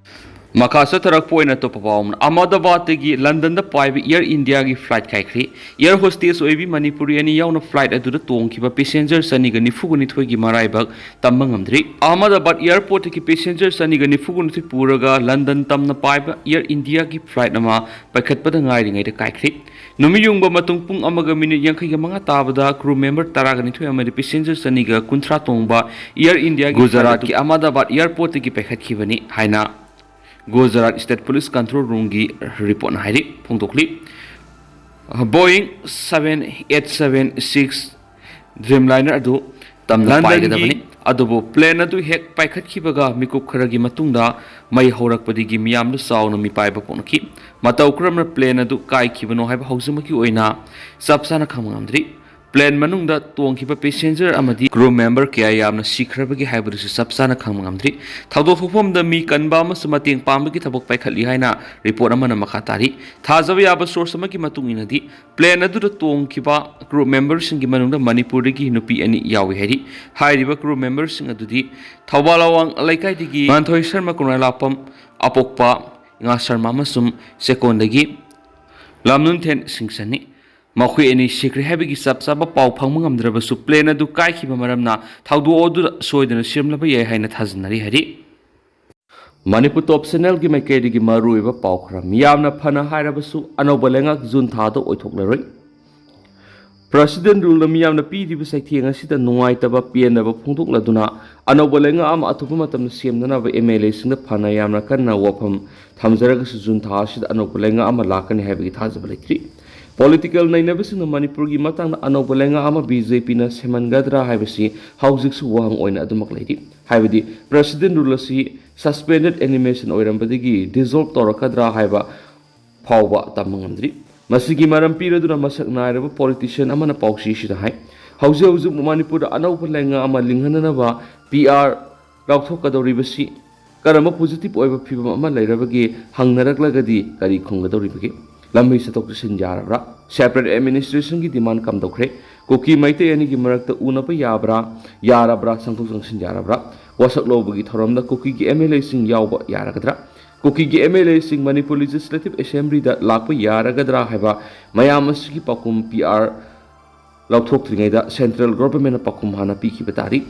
ꯃꯈꯥ ꯆꯠꯊꯔꯛꯄ ꯑꯣꯏꯅ ꯑꯇꯣꯞꯄ ꯄꯥꯎ ꯑꯃꯅ, ꯑꯍꯃꯗꯥꯕꯥꯗꯇꯒꯤ ꯂꯟꯗꯟꯗ ꯄꯥꯏꯕ ꯏꯌꯔ ꯏꯟꯗꯤꯌꯥꯒꯤ ꯐ꯭ꯂꯥꯏꯠ ꯀꯥꯏꯈ꯭ꯔꯦ꯫ ꯏꯌꯔ ꯍꯣꯁꯇꯦꯁ ꯑꯣꯏꯕꯤ ꯃꯅꯤꯄꯨꯔꯤ ꯑꯅꯤ ꯌꯥꯎꯅ ꯐ꯭ꯂꯥꯏꯠ ꯑꯗꯨꯗ ꯇꯣꯡꯈꯤꯕ ꯄꯦꯁꯦꯟꯖꯔ ꯆꯅꯤꯒ ꯅꯤꯐꯨꯒ ꯅꯤꯊꯣꯏꯒꯤ ꯃꯔꯥꯏꯕꯛ ꯇꯝꯕ ꯉꯝꯗ꯭ꯔꯤ꯫ ꯑꯍꯃꯗꯥꯕꯥꯗ ꯏꯌꯔꯄꯣꯔꯠꯇꯒꯤ ꯄꯦꯁꯦꯟꯖꯔ ꯆꯅꯤꯒ ꯅꯤꯐꯨꯒ ꯅꯤꯊꯣꯏ ꯄꯨꯔꯒ ꯂꯟꯗꯟ ꯇꯝꯅ ꯄꯥꯏꯕ ꯏꯌꯔ ꯏꯟꯗꯤꯌꯥꯒꯤ ꯐ꯭ꯂꯥꯏꯠ ꯑꯃ ꯄꯥꯏꯈꯠꯄꯗ ꯉꯥꯏꯔꯤꯉꯩꯗ ꯀꯥꯏꯈ꯭ꯔꯦ꯫ ꯅꯨꯃꯤꯠ ꯌꯨꯡꯕ ꯃꯇꯨꯡ ꯄꯨꯡ ꯑꯃꯒ ꯃꯤꯅꯤꯠ ꯌꯥꯡꯈꯩꯒ ꯃꯉꯥ ꯇꯥꯕꯗ ꯀ꯭ꯔꯨ ꯃꯦꯝꯕꯔ ꯇꯔꯥꯒ ꯅꯤꯊꯣꯏ ꯑꯃꯗꯤ ꯄꯦꯁꯦꯟꯖꯔ ꯆꯅꯤꯒ ꯀꯨꯟꯊ꯭ꯔꯥ ꯇꯣꯡꯕ ꯏꯌꯔ ꯏꯟꯗꯤꯌꯥꯒꯤ ꯒꯨꯖꯔꯥꯠꯀꯤ ꯑꯍꯃꯗꯥꯕꯥꯗ ꯏꯌꯔꯄꯣꯔꯠꯇꯒꯤ ꯄꯥꯏꯈꯠꯈꯤꯕꯅꯤ ꯍꯥꯏꯅ ꯒꯨꯖꯔꯥꯠ ꯁ꯭ꯇꯦꯠ ꯄꯨꯂꯤꯁ ꯀꯟꯇ꯭ꯔꯣꯜ ꯔꯨꯝꯒꯤ ꯔꯤꯄꯣꯔꯠꯅ ꯍꯥꯏꯔꯤ, ꯐꯣꯡꯗꯣꯛꯂꯤ꯫ ꯕꯣꯌꯤꯡ ꯁꯚꯦꯟ ꯑꯩꯠ ꯁꯚꯦꯟ ꯁꯤꯛꯁ ꯗ꯭ꯔꯤꯝꯂꯥꯏꯅꯔ ꯑꯗꯨ ꯇꯝꯅ ꯂꯟꯗꯟꯒꯤ ꯄꯥꯏꯒꯗꯕꯅꯤ꯫ ꯑꯗꯨꯕꯨ ꯄ꯭ꯂꯦꯟ ꯑꯗꯨ ꯍꯦꯛ ꯄꯥꯏꯈꯠꯈꯤꯕꯒ ꯃꯤꯀꯨꯞ ꯈꯔꯒꯤ ꯃꯇꯨꯡꯗ ꯃꯩ ꯍꯧꯔꯛꯄꯗꯒꯤ ꯃꯤꯌꯥꯝꯗ ꯆꯥꯎꯅ ꯃꯤꯄꯥꯏꯕ ꯄꯣꯛꯅꯈꯤ꯫ ꯃꯇꯧ ꯀꯔꯝꯅ ꯄ꯭ꯂꯦꯟ ꯑꯗꯨ ꯀꯥꯏꯈꯤꯕꯅꯣ ꯍꯥꯏꯕ ꯍꯧꯖꯤꯛꯃꯛꯀꯤ ꯑꯣꯏꯅ ꯆꯞ ꯆꯥꯅ ꯈꯪꯕ ꯉꯝꯗ꯭ꯔꯤ꯫ ꯄ꯭ꯂꯦꯟ ꯃꯅꯨꯡꯗ ꯇꯣꯡꯈꯤꯕ ꯄꯦꯁꯦꯟꯖꯔ ꯑꯃꯗꯤ ꯀ꯭ꯔꯨ ꯃꯦꯝꯕꯔ ꯀꯌꯥ ꯌꯥꯝꯅ ꯁꯤꯈ꯭ꯔꯕꯒꯦ ꯍꯥꯏꯕꯗꯨꯁꯨ ꯆꯞ ꯆꯥꯅ ꯈꯪꯕ ꯉꯝꯗ꯭ꯔꯤ꯫ ꯊꯧꯗꯣꯛ ꯊꯣꯛꯐꯝꯗ ꯃꯤ ꯀꯟꯕ ꯑꯃꯁꯨꯡ ꯃꯇꯦꯡ ꯄꯥꯡꯕꯒꯤ ꯊꯕꯛ ꯄꯥꯏꯈꯠꯂꯤ ꯍꯥꯏꯅ ꯔꯤꯄꯣꯔꯠ ꯑꯃꯅ ꯃꯈꯥ ꯇꯥꯔꯤ꯫ ꯊꯥꯖꯕ ꯌꯥꯕ ꯁꯣꯔꯁ ꯑꯃꯒꯤ ꯃꯇꯨꯡ ꯏꯟꯅꯗꯤ, ꯄ꯭ꯂꯦꯟ ꯑꯗꯨꯗ ꯇꯣꯡꯈꯤꯕ ꯀ꯭ꯔꯨ ꯃꯦꯝꯕꯔꯁꯤꯡꯒꯤ ꯃꯅꯨꯡꯗ ꯃꯅꯤꯄꯨꯔꯗꯒꯤ ꯅꯨꯄꯤ ꯑꯅꯤ ꯌꯥꯎꯏ ꯍꯥꯏꯔꯤ꯫ ꯍꯥꯏꯔꯤꯕ ꯀ꯭ꯔꯨ ꯃꯦꯝꯕꯔꯁꯤꯡ ꯑꯗꯨꯗꯤ ꯊꯧꯕꯥꯜ ꯑꯋꯥꯡ ꯂꯩꯀꯥꯏꯗꯒꯤ ꯃꯥꯟꯊꯣꯏ ꯁꯔꯃ, ꯀꯣꯅꯥꯏꯂꯥꯛꯄꯝ ꯑꯄꯣꯛꯄ ꯉꯥ ꯁꯔꯃ ꯑꯃꯁꯨꯡ ꯆꯦꯛꯀꯣꯟꯗꯒꯤ ꯂꯝꯅꯨꯡꯊꯦꯟ ꯁꯤꯡꯁꯟꯅꯤ꯫ ꯃꯈꯣꯏ ꯑꯅꯤ ꯁꯤꯈ꯭ꯔꯦ ꯍꯥꯏꯕꯒꯤ ꯆꯞ ꯆꯥꯕ ꯄꯥꯎ ꯐꯪꯕ ꯉꯝꯗ꯭ꯔꯕꯁꯨ, ꯄ꯭ꯂꯦꯟ ꯑꯗꯨ ꯀꯥꯏꯈꯤꯕ ꯃꯔꯝꯅ ꯊꯧꯗꯣꯛ ꯑꯗꯨꯗ ꯁꯣꯏꯗꯅ ꯁꯦꯝꯂꯕ ꯌꯥꯏ ꯍꯥꯏꯅ ꯊꯥꯖꯅꯔꯤ ꯍꯥꯏꯔꯤ꯫ ꯃꯅꯤꯄꯨꯔ ꯇꯣꯞ ꯆꯦꯅꯦꯜꯒꯤ ꯃꯥꯏꯀꯩꯗꯒꯤ ꯃꯔꯨꯑꯣꯏꯕ ꯄꯥꯎ ꯈꯔ꯫ ꯃꯤꯌꯥꯝꯅ ꯐꯅ ꯍꯥꯏꯔꯕꯁꯨ ꯑꯅꯧꯕ ꯂꯩꯉꯥꯛ ꯖꯨꯟ ꯊꯥꯗ ꯑꯣꯏꯊꯣꯛꯂꯔꯣꯏ꯫ ꯄ꯭ꯔꯁꯤꯗꯦꯟ ꯔꯨꯜꯅ ꯃꯤꯌꯥꯝꯅ ꯄꯤꯔꯤꯕ ꯆꯩꯊꯦꯡ ꯑꯁꯤꯗ ꯅꯨꯡꯉꯥꯏꯇꯕ ꯄꯦꯟꯗꯕ ꯐꯣꯡꯗꯣꯛꯂꯗꯨꯅ ꯑꯅꯧꯕ ꯂꯩꯉꯥꯛ ꯑꯃ ꯑꯊꯨꯕ ꯃꯇꯝꯗ ꯁꯦꯝꯅꯅꯕ ꯑꯦꯝ ꯑꯦꯜ ꯑꯦꯁꯤꯡꯗ ꯐꯅ ꯌꯥꯝꯅ ꯀꯟꯅ ꯋꯥꯐꯝ ꯊꯝꯖꯔꯒꯁꯨ ꯖꯨꯟ ꯊꯥ ꯑꯁꯤꯗ ꯑꯅꯧꯕ ꯂꯩꯉꯥꯛ ꯑꯃ ꯂꯥꯛꯀꯅꯤ ꯍꯥꯏꯕꯒꯤ ꯊꯥꯖꯕ ꯂꯩꯇ꯭ꯔꯤ꯫ ꯄꯣꯂꯤꯇꯤꯀꯦꯜ ꯅꯩꯅꯕꯁꯤꯡꯅ ꯃꯅꯤꯄꯨꯔꯒꯤ ꯃꯇꯥꯡꯗ ꯑꯅꯧꯕ ꯂꯩꯉꯥꯛ ꯑꯃ ꯕꯤ ꯖꯦ ꯄꯤꯅ ꯁꯦꯝꯍꯟꯒꯗ꯭ꯔꯥ ꯍꯥꯏꯕꯁꯤ ꯍꯧꯖꯤꯛꯁꯨ ꯋꯥꯍꯪ ꯑꯣꯏꯅ ꯑꯗꯨꯃꯛ ꯂꯩꯔꯤ꯫ ꯍꯥꯏꯕꯗꯤ ꯄ꯭ꯔꯁꯤꯗꯦꯟ ꯔꯨꯜ ꯑꯁꯤ ꯁꯁꯄꯦꯟꯗꯦꯗ ꯑꯦꯅꯤꯃꯦꯁꯟ ꯑꯣꯏꯔꯝꯕꯗꯒꯤ ꯗꯤꯖꯣꯜꯕ ꯇꯧꯔꯛꯀꯗ꯭ꯔꯥ ꯍꯥꯏꯕ ꯐꯥꯎꯕ ꯇꯝꯕ ꯉꯝꯗ꯭ꯔꯤ꯫ ꯃꯁꯤꯒꯤ ꯃꯔꯝ ꯄꯤꯔꯗꯨꯅ ꯃꯁꯛ ꯅꯥꯏꯔꯕ ꯄꯣꯂꯤꯇꯤꯁꯤꯌꯥꯟ ꯑꯃꯅ ꯄꯥꯎꯆꯦꯁꯤꯗ ꯍꯥꯏ, ꯍꯧꯖꯤꯛ ꯍꯧꯖꯤꯛ ꯃꯅꯤꯄꯨꯔꯗ ꯑꯅꯧꯕ ꯂꯩꯉꯥꯛ ꯑꯃ ꯂꯤꯡꯍꯟꯅꯅꯕ ꯄꯤ ꯑꯥꯔ ꯂꯥꯎꯊꯣꯛꯀꯗꯧꯔꯤꯕꯁꯤ ꯀꯔꯝꯕ ꯄꯣꯖꯤꯇꯤꯚ ꯑꯣꯏꯕ ꯐꯤꯕꯝ ꯑꯃ ꯂꯩꯔꯕꯒꯦ ꯍꯪꯅꯔꯛꯂꯒꯗꯤ ꯀꯔꯤ ꯈꯨꯝꯒꯗꯧꯔꯤꯕꯒꯦ? ꯂꯝꯕꯤ ꯆꯠꯊꯣꯛ ꯆꯠꯁꯤꯟ ꯌꯥꯔꯕ꯭ꯔꯥ? ꯁꯦꯄꯔꯦꯠ ꯑꯦꯗꯃꯤꯅꯤꯁꯇ꯭ꯔꯦꯁꯟꯒꯤ ꯗꯤꯃꯥꯟ ꯀꯝꯗꯧꯈ꯭ꯔꯦ? ꯀꯨꯀꯤ ꯃꯩꯇꯩ ꯑꯅꯤꯒꯤ ꯃꯔꯛꯇ ꯎꯅꯕ ꯌꯥꯕ꯭ꯔꯥ? ꯌꯥꯔꯕ꯭ꯔꯥ? ꯆꯪꯊꯣꯛ ꯆꯪꯁꯤꯟ ꯌꯥꯔꯕ꯭ꯔꯥ? ꯋꯥꯁꯛ ꯂꯧꯕꯒꯤ ꯊꯧꯔꯝꯗ ꯀꯨꯀꯤꯒꯤ ꯑꯦꯝ ꯑꯦꯜ ꯑꯦꯁꯤꯡ ꯌꯥꯎꯕ ꯌꯥꯔꯒꯗ꯭ꯔꯥ? ꯀꯨꯀꯤꯒꯤ ꯑꯦꯝ ꯑꯦꯜ ꯑꯦꯁꯤꯡ ꯃꯅꯤꯄꯨꯔ ꯂꯦꯖꯤꯁꯂꯦꯇꯤꯚ ꯑꯦꯁꯦꯝꯕ꯭ꯂꯤꯗ ꯂꯥꯛꯄ ꯌꯥꯔꯒꯗ꯭ꯔꯥ ꯍꯥꯏꯕ ꯃꯌꯥꯝ ꯑꯁꯤꯒꯤ ꯄꯥꯎꯈꯨꯝ ꯄꯤ ꯑꯥꯔ ꯂꯧꯊꯣꯛꯇ꯭ꯔꯤꯉꯩꯗ ꯁꯦꯟꯇ꯭ꯔꯦꯜ ꯒꯣꯚꯔꯟꯃꯦꯟꯠꯅ ꯄꯥꯎꯈꯨꯝ ꯍꯥꯟꯅ ꯄꯤꯈꯤꯕ ꯇꯥꯔꯤ꯫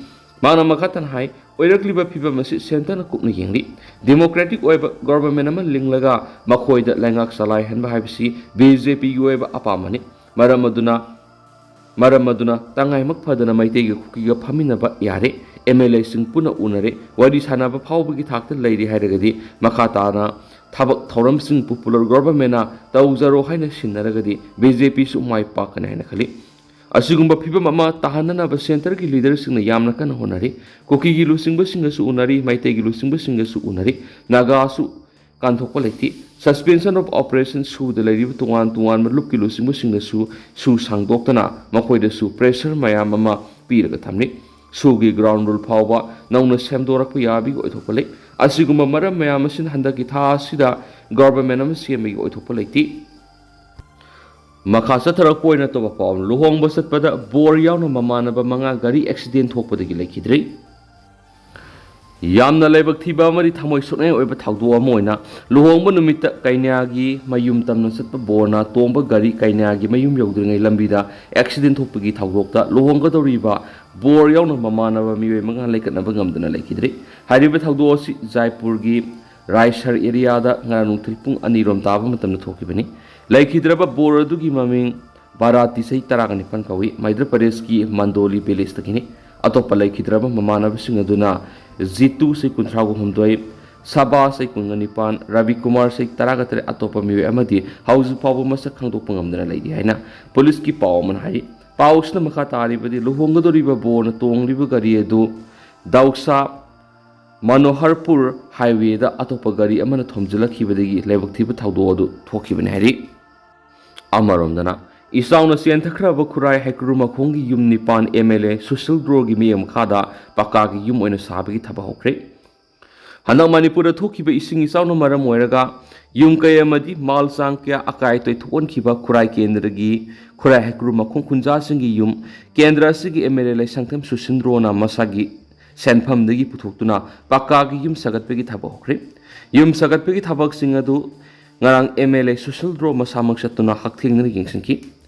ꯃꯍꯥꯛꯅ ꯃꯈꯥ ꯇꯥꯅ ꯍꯥꯏ, ꯑꯣꯏꯔꯛꯂꯤꯕ ꯐꯤꯕꯝ ꯑꯁꯤ ꯁꯦꯟꯇꯔꯅ ꯀꯨꯞꯅ ꯌꯦꯡꯂꯤ꯫ ꯗꯦꯃꯣꯀ꯭ꯔꯦꯇꯤꯛ ꯑꯣꯏꯕ ꯒꯣꯚꯔꯟꯃꯦꯟꯠ ꯑꯃ ꯂꯤꯡꯂꯒ ꯃꯈꯣꯏꯗ ꯂꯩꯉꯥꯛ ꯆꯂꯥꯏꯍꯟꯕ ꯍꯥꯏꯕꯁꯤ ꯕꯤ ꯖꯦ ꯄꯤꯒꯤ ꯑꯣꯏꯕ ꯑꯄꯥꯝꯕꯅꯤ꯫ ꯃꯔꯝ ꯑꯗꯨꯅ, ꯃꯔꯝ ꯑꯗꯨꯅ ꯇꯉꯥꯏꯃꯛ ꯐꯗꯅ ꯃꯩꯇꯩꯒ ꯀꯨꯀꯤꯒ ꯐꯝꯃꯤꯟꯅꯕ ꯌꯥꯔꯦ꯫ ꯑꯦꯝ ꯑꯦꯜ ꯑꯦꯁꯤꯡ ꯄꯨꯟꯅ ꯎꯅꯔꯦ꯫ ꯋꯥꯔꯤ ꯁꯥꯟꯅꯕ ꯐꯥꯎꯕꯒꯤ ꯊꯥꯛꯇ ꯂꯩꯔꯤ ꯍꯥꯏꯔꯒꯗꯤ ꯃꯈꯥ ꯇꯥꯅ ꯊꯕꯛ ꯊꯧꯔꯝꯁꯤꯡ ꯄꯣꯄꯨꯂꯔ ꯒꯣꯚꯔꯟꯃꯦꯟꯠꯅ ꯇꯧꯖꯔꯣ ꯍꯥꯏꯅ ꯁꯤꯟꯅꯔꯒꯗꯤ ꯕꯤ ꯖꯦ ꯄꯤꯁꯨ ꯃꯥꯏ ꯄꯥꯛꯀꯅꯤ ꯍꯥꯏꯅ ꯈꯜꯂꯤ꯫ ꯑꯁꯤꯒꯨꯝꯕ ꯐꯤꯕꯝ ꯑꯃ ꯇꯥꯍꯟꯅꯅꯕ ꯁꯦꯟꯇꯔꯒꯤ ꯂꯤꯗꯔꯁꯤꯡꯅ ꯌꯥꯝꯅ ꯀꯟꯅ ꯍꯣꯠꯅꯔꯤ꯫ ꯀꯨꯀꯤꯒꯤ ꯂꯨꯆꯤꯡꯕꯁꯤꯡꯒꯁꯨ ꯎꯅꯔꯤ, ꯃꯩꯇꯩꯒꯤ ꯂꯨꯆꯤꯡꯕꯁꯤꯡꯒꯁꯨ ꯎꯅꯔꯤ꯫ ꯅꯥꯒꯥꯁꯨ ꯀꯥꯟꯊꯣꯛꯄ ꯂꯩꯇꯦ꯫ Suspension of Operation ꯁꯨꯗ ꯂꯩꯔꯤꯕ ꯇꯣꯉꯥꯟ ꯇꯣꯉꯥꯟꯕ ꯂꯨꯞꯀꯤ ꯂꯨꯆꯤꯡꯕꯁꯤꯡꯗꯁꯨ ꯁꯨ ꯁꯥꯡꯗꯣꯛꯇꯅ ꯃꯈꯣꯏꯗꯁꯨ pressure ꯃꯌꯥꯝ ꯑꯃ ꯄꯤꯔꯒ ꯊꯝꯂꯤ꯫ ꯁꯨꯒꯤ ground rule ꯐꯥꯎꯕ ꯅꯧꯅ ꯁꯦꯝꯗꯣꯔꯛꯄ ꯌꯥꯕꯒꯤ ꯑꯣꯏꯊꯣꯛꯄ ꯂꯩ꯫ ꯑꯁꯤꯒꯨꯝꯕ ꯃꯔꯝ ꯃꯌꯥꯝ ꯑꯁꯤꯅ ꯍꯟꯗꯛꯀꯤ ꯊꯥ ꯑꯁꯤꯗ ꯒꯣꯚꯔꯟꯃꯦꯟꯠ ꯑꯃ ꯁꯦꯝꯕꯒꯤ ꯑꯣꯏꯊꯣꯛꯄ ꯂꯩꯇꯦ꯫ ꯃꯈꯥ ꯆꯠꯊꯔꯛꯄ ꯑꯣꯏꯅ ꯑꯇꯣꯞꯄ ꯄꯥꯎ ꯑꯃ, ꯂꯨꯍꯣꯡꯕ ꯆꯠꯄꯗ ꯕꯣꯔ ꯌꯥꯎꯅ ꯃꯃꯥꯟꯅꯕ ꯃꯉꯥ ꯒꯥꯔꯤ ꯑꯦꯛꯁꯤꯗꯦꯟ ꯊꯣꯛꯄꯗꯒꯤ ꯂꯩꯈꯤꯗ꯭ꯔꯦ꯫ ꯌꯥꯝꯅ ꯂꯥꯏꯕꯛ ꯊꯤꯕ ꯑꯃꯗꯤ ꯊꯃꯣꯏ ꯁꯣꯛꯅꯤꯡꯉꯥꯏ ꯑꯣꯏꯕ ꯊꯧꯗꯣꯛ ꯑꯃ ꯑꯣꯏꯅ, ꯂꯨꯍꯣꯡꯕ ꯅꯨꯃꯤꯠꯇ ꯀꯩꯅꯥꯒꯤ ꯃꯌꯨꯝ ꯇꯝꯅ ꯆꯠꯄ ꯕꯣꯔꯅ ꯇꯣꯡꯕ ꯒꯥꯔꯤ ꯀꯩꯅꯥꯒꯤ ꯃꯌꯨꯝ ꯌꯧꯗ꯭ꯔꯤꯉꯩ ꯂꯝꯕꯤꯗ ꯑꯦꯛꯁꯤꯗꯦꯟ ꯊꯣꯛꯄꯒꯤ ꯊꯧꯗꯣꯛꯇ ꯂꯨꯍꯣꯡꯒꯗꯧꯔꯤꯕ ꯕꯣꯔ ꯌꯥꯎꯅ ꯃꯃꯥꯟꯅꯕ ꯃꯤꯑꯣꯏ ꯃꯉꯥ ꯂꯩꯈꯠꯅꯕ ꯉꯝꯗꯅ ꯂꯩꯈꯤꯗ꯭ꯔꯦ꯫ ꯍꯥꯏꯔꯤꯕ ꯊꯧꯗꯣꯛ ꯑꯁꯤ ꯖꯥꯏꯄꯨꯔꯒꯤ ꯔꯥꯏꯁꯔ ꯑꯦꯔꯤꯌꯥꯗ ꯉꯔꯥꯡ ꯅꯨꯡꯊꯤꯜ ꯄꯨꯡ ꯑꯅꯤꯔꯣꯝ ꯇꯥꯕ ꯃꯇꯝꯗ ꯊꯣꯛꯈꯤꯕꯅꯤ꯫ ꯂꯩꯈꯤꯗ꯭ꯔꯕ ꯕꯣꯔ ꯑꯗꯨꯒꯤ ꯃꯃꯤꯡ ꯕꯥꯔꯥꯇꯤ, ꯆꯍꯤ ꯇꯔꯥꯒ ꯅꯤꯄꯥꯟ ꯀꯧꯏ꯫ ꯃꯩꯙ꯭ꯔ ꯄ꯭ꯔꯗꯦꯁꯀꯤ ꯃꯟꯗꯣꯂꯤ ꯚꯤꯂꯦꯖꯇꯒꯤꯅꯤ꯫ ꯑꯇꯣꯞꯄ ꯂꯩꯈꯤꯗ꯭ꯔꯕ ꯃꯃꯥꯟꯅꯕꯁꯤꯡ ꯑꯗꯨꯅ ꯖꯤꯇꯨ, ꯆꯍꯤ ꯀꯨꯟꯊ꯭ꯔꯥꯒ ꯍꯨꯝꯗꯣꯏ, ꯁꯕꯥ, ꯆꯍꯤ ꯀꯨꯟꯒ ꯅꯤꯄꯥꯟ, ꯔꯕꯤ ꯀꯨꯃꯥꯔ, ꯆꯍꯤ ꯇꯔꯥꯒ ꯇꯔꯦꯠ, ꯑꯇꯣꯞꯄ ꯃꯤꯑꯣꯏ ꯑꯃꯗꯤ ꯍꯧꯖꯤꯛ ꯐꯥꯎꯕ ꯃꯁꯛ ꯈꯪꯗꯣꯛꯄ ꯉꯝꯗꯅ ꯂꯩꯔꯤ ꯍꯥꯏꯅ ꯄꯨꯂꯤꯁꯀꯤ ꯄꯥꯎ ꯑꯃꯅ ꯍꯥꯏꯔꯤ꯫ ꯄꯥꯎꯁꯤꯅ ꯃꯈꯥ ꯇꯥꯔꯤꯕꯗꯤ, ꯂꯨꯍꯣꯡꯒꯗꯧꯔꯤꯕ ꯕꯣꯔꯅ ꯇꯣꯡꯂꯤꯕ ꯒꯥꯔꯤ ꯑꯗꯨ ꯗꯧꯁꯥ ꯃꯅꯣꯍꯔꯄꯨꯔ ꯍꯥꯏꯋꯦꯗ ꯑꯇꯣꯞꯄ ꯒꯥꯔꯤ ꯑꯃꯅ ꯊꯣꯝꯖꯤꯜꯂꯛꯈꯤꯕꯗꯒꯤ ꯂꯥꯏꯕꯛ ꯊꯤꯕ ꯊꯧꯗꯣꯛ ꯑꯗꯨ ꯊꯣꯛꯈꯤꯕꯅꯤ ꯍꯥꯏꯔꯤ꯫ ꯑꯃꯔꯣꯝꯗꯅ, ꯏꯆꯥꯎꯅ ꯆꯦꯟꯊꯈ꯭ꯔꯕ ꯈꯨꯔꯥꯏ ꯍꯩꯀ꯭ꯔꯨ ꯃꯈꯣꯡꯒꯤ ꯌꯨꯝ ꯅꯤꯄꯥꯟ ꯑꯦꯝ ꯑꯦꯜ ꯑꯦ ꯁꯨꯁꯤꯜ ꯗ꯭ꯔꯣꯒꯤ ꯃꯤꯠꯌꯦꯡ ꯃꯈꯥꯗ ꯄꯀꯥꯒꯤ ꯌꯨꯝ ꯑꯣꯏꯅ ꯁꯥꯕꯒꯤ ꯊꯕꯛ ꯍꯧꯈ꯭ꯔꯦ꯫ ꯍꯟꯗꯛ ꯃꯅꯤꯄꯨꯔꯗ ꯊꯣꯛꯈꯤꯕ ꯏꯁꯤꯡ ꯏꯆꯥꯎꯅ ꯃꯔꯝ ꯑꯣꯏꯔꯒ ꯌꯨꯝ ꯀꯩ ꯑꯃꯗꯤ ꯃꯥꯜ ꯆꯥꯡ ꯀꯌꯥ ꯑꯀꯥꯏ ꯑꯇꯣꯏ ꯊꯣꯛꯍꯟꯈꯤꯕ ꯈꯨꯔꯥꯏ ꯀꯦꯟꯗ꯭ꯔꯒꯤ ꯈꯨꯔꯥꯏ ꯍꯩꯀ꯭ꯔꯨ ꯃꯈꯣꯡ ꯈꯨꯟꯖꯥꯁꯤꯡꯒꯤ ꯌꯨꯝ ꯀꯦꯟꯗ꯭ꯔ ꯑꯁꯤꯒꯤ ꯑꯦꯝ ꯑꯦꯜ ꯑꯦ ꯂꯩꯁꯪꯊꯦꯝ ꯁꯨꯁꯤꯟꯗ꯭ꯔꯣꯅ ꯃꯁꯥꯒꯤ ꯁꯦꯟꯐꯝꯗꯒꯤ ꯄꯨꯊꯣꯛꯇꯨꯅ ꯄꯀꯥꯒꯤ ꯌꯨꯝ ꯁꯥꯒꯠꯄꯒꯤ ꯊꯕꯛ ꯍꯧꯈ꯭ꯔꯦ꯫ ꯌꯨꯝ ꯁꯥꯒꯠꯄꯒꯤ ꯊꯕꯛꯁꯤꯡ ꯑꯗꯨ ꯉꯔꯥꯡ ꯑꯦꯝ ꯑꯦꯜ ꯑꯦ ꯁꯨꯁꯤꯜꯗ꯭ꯔꯣ ꯃꯁꯥꯃꯛ ꯆꯠꯇꯨꯅ ꯍꯛꯊꯦꯡꯅꯅ ꯌꯦꯡꯁꯤꯟꯈꯤ꯫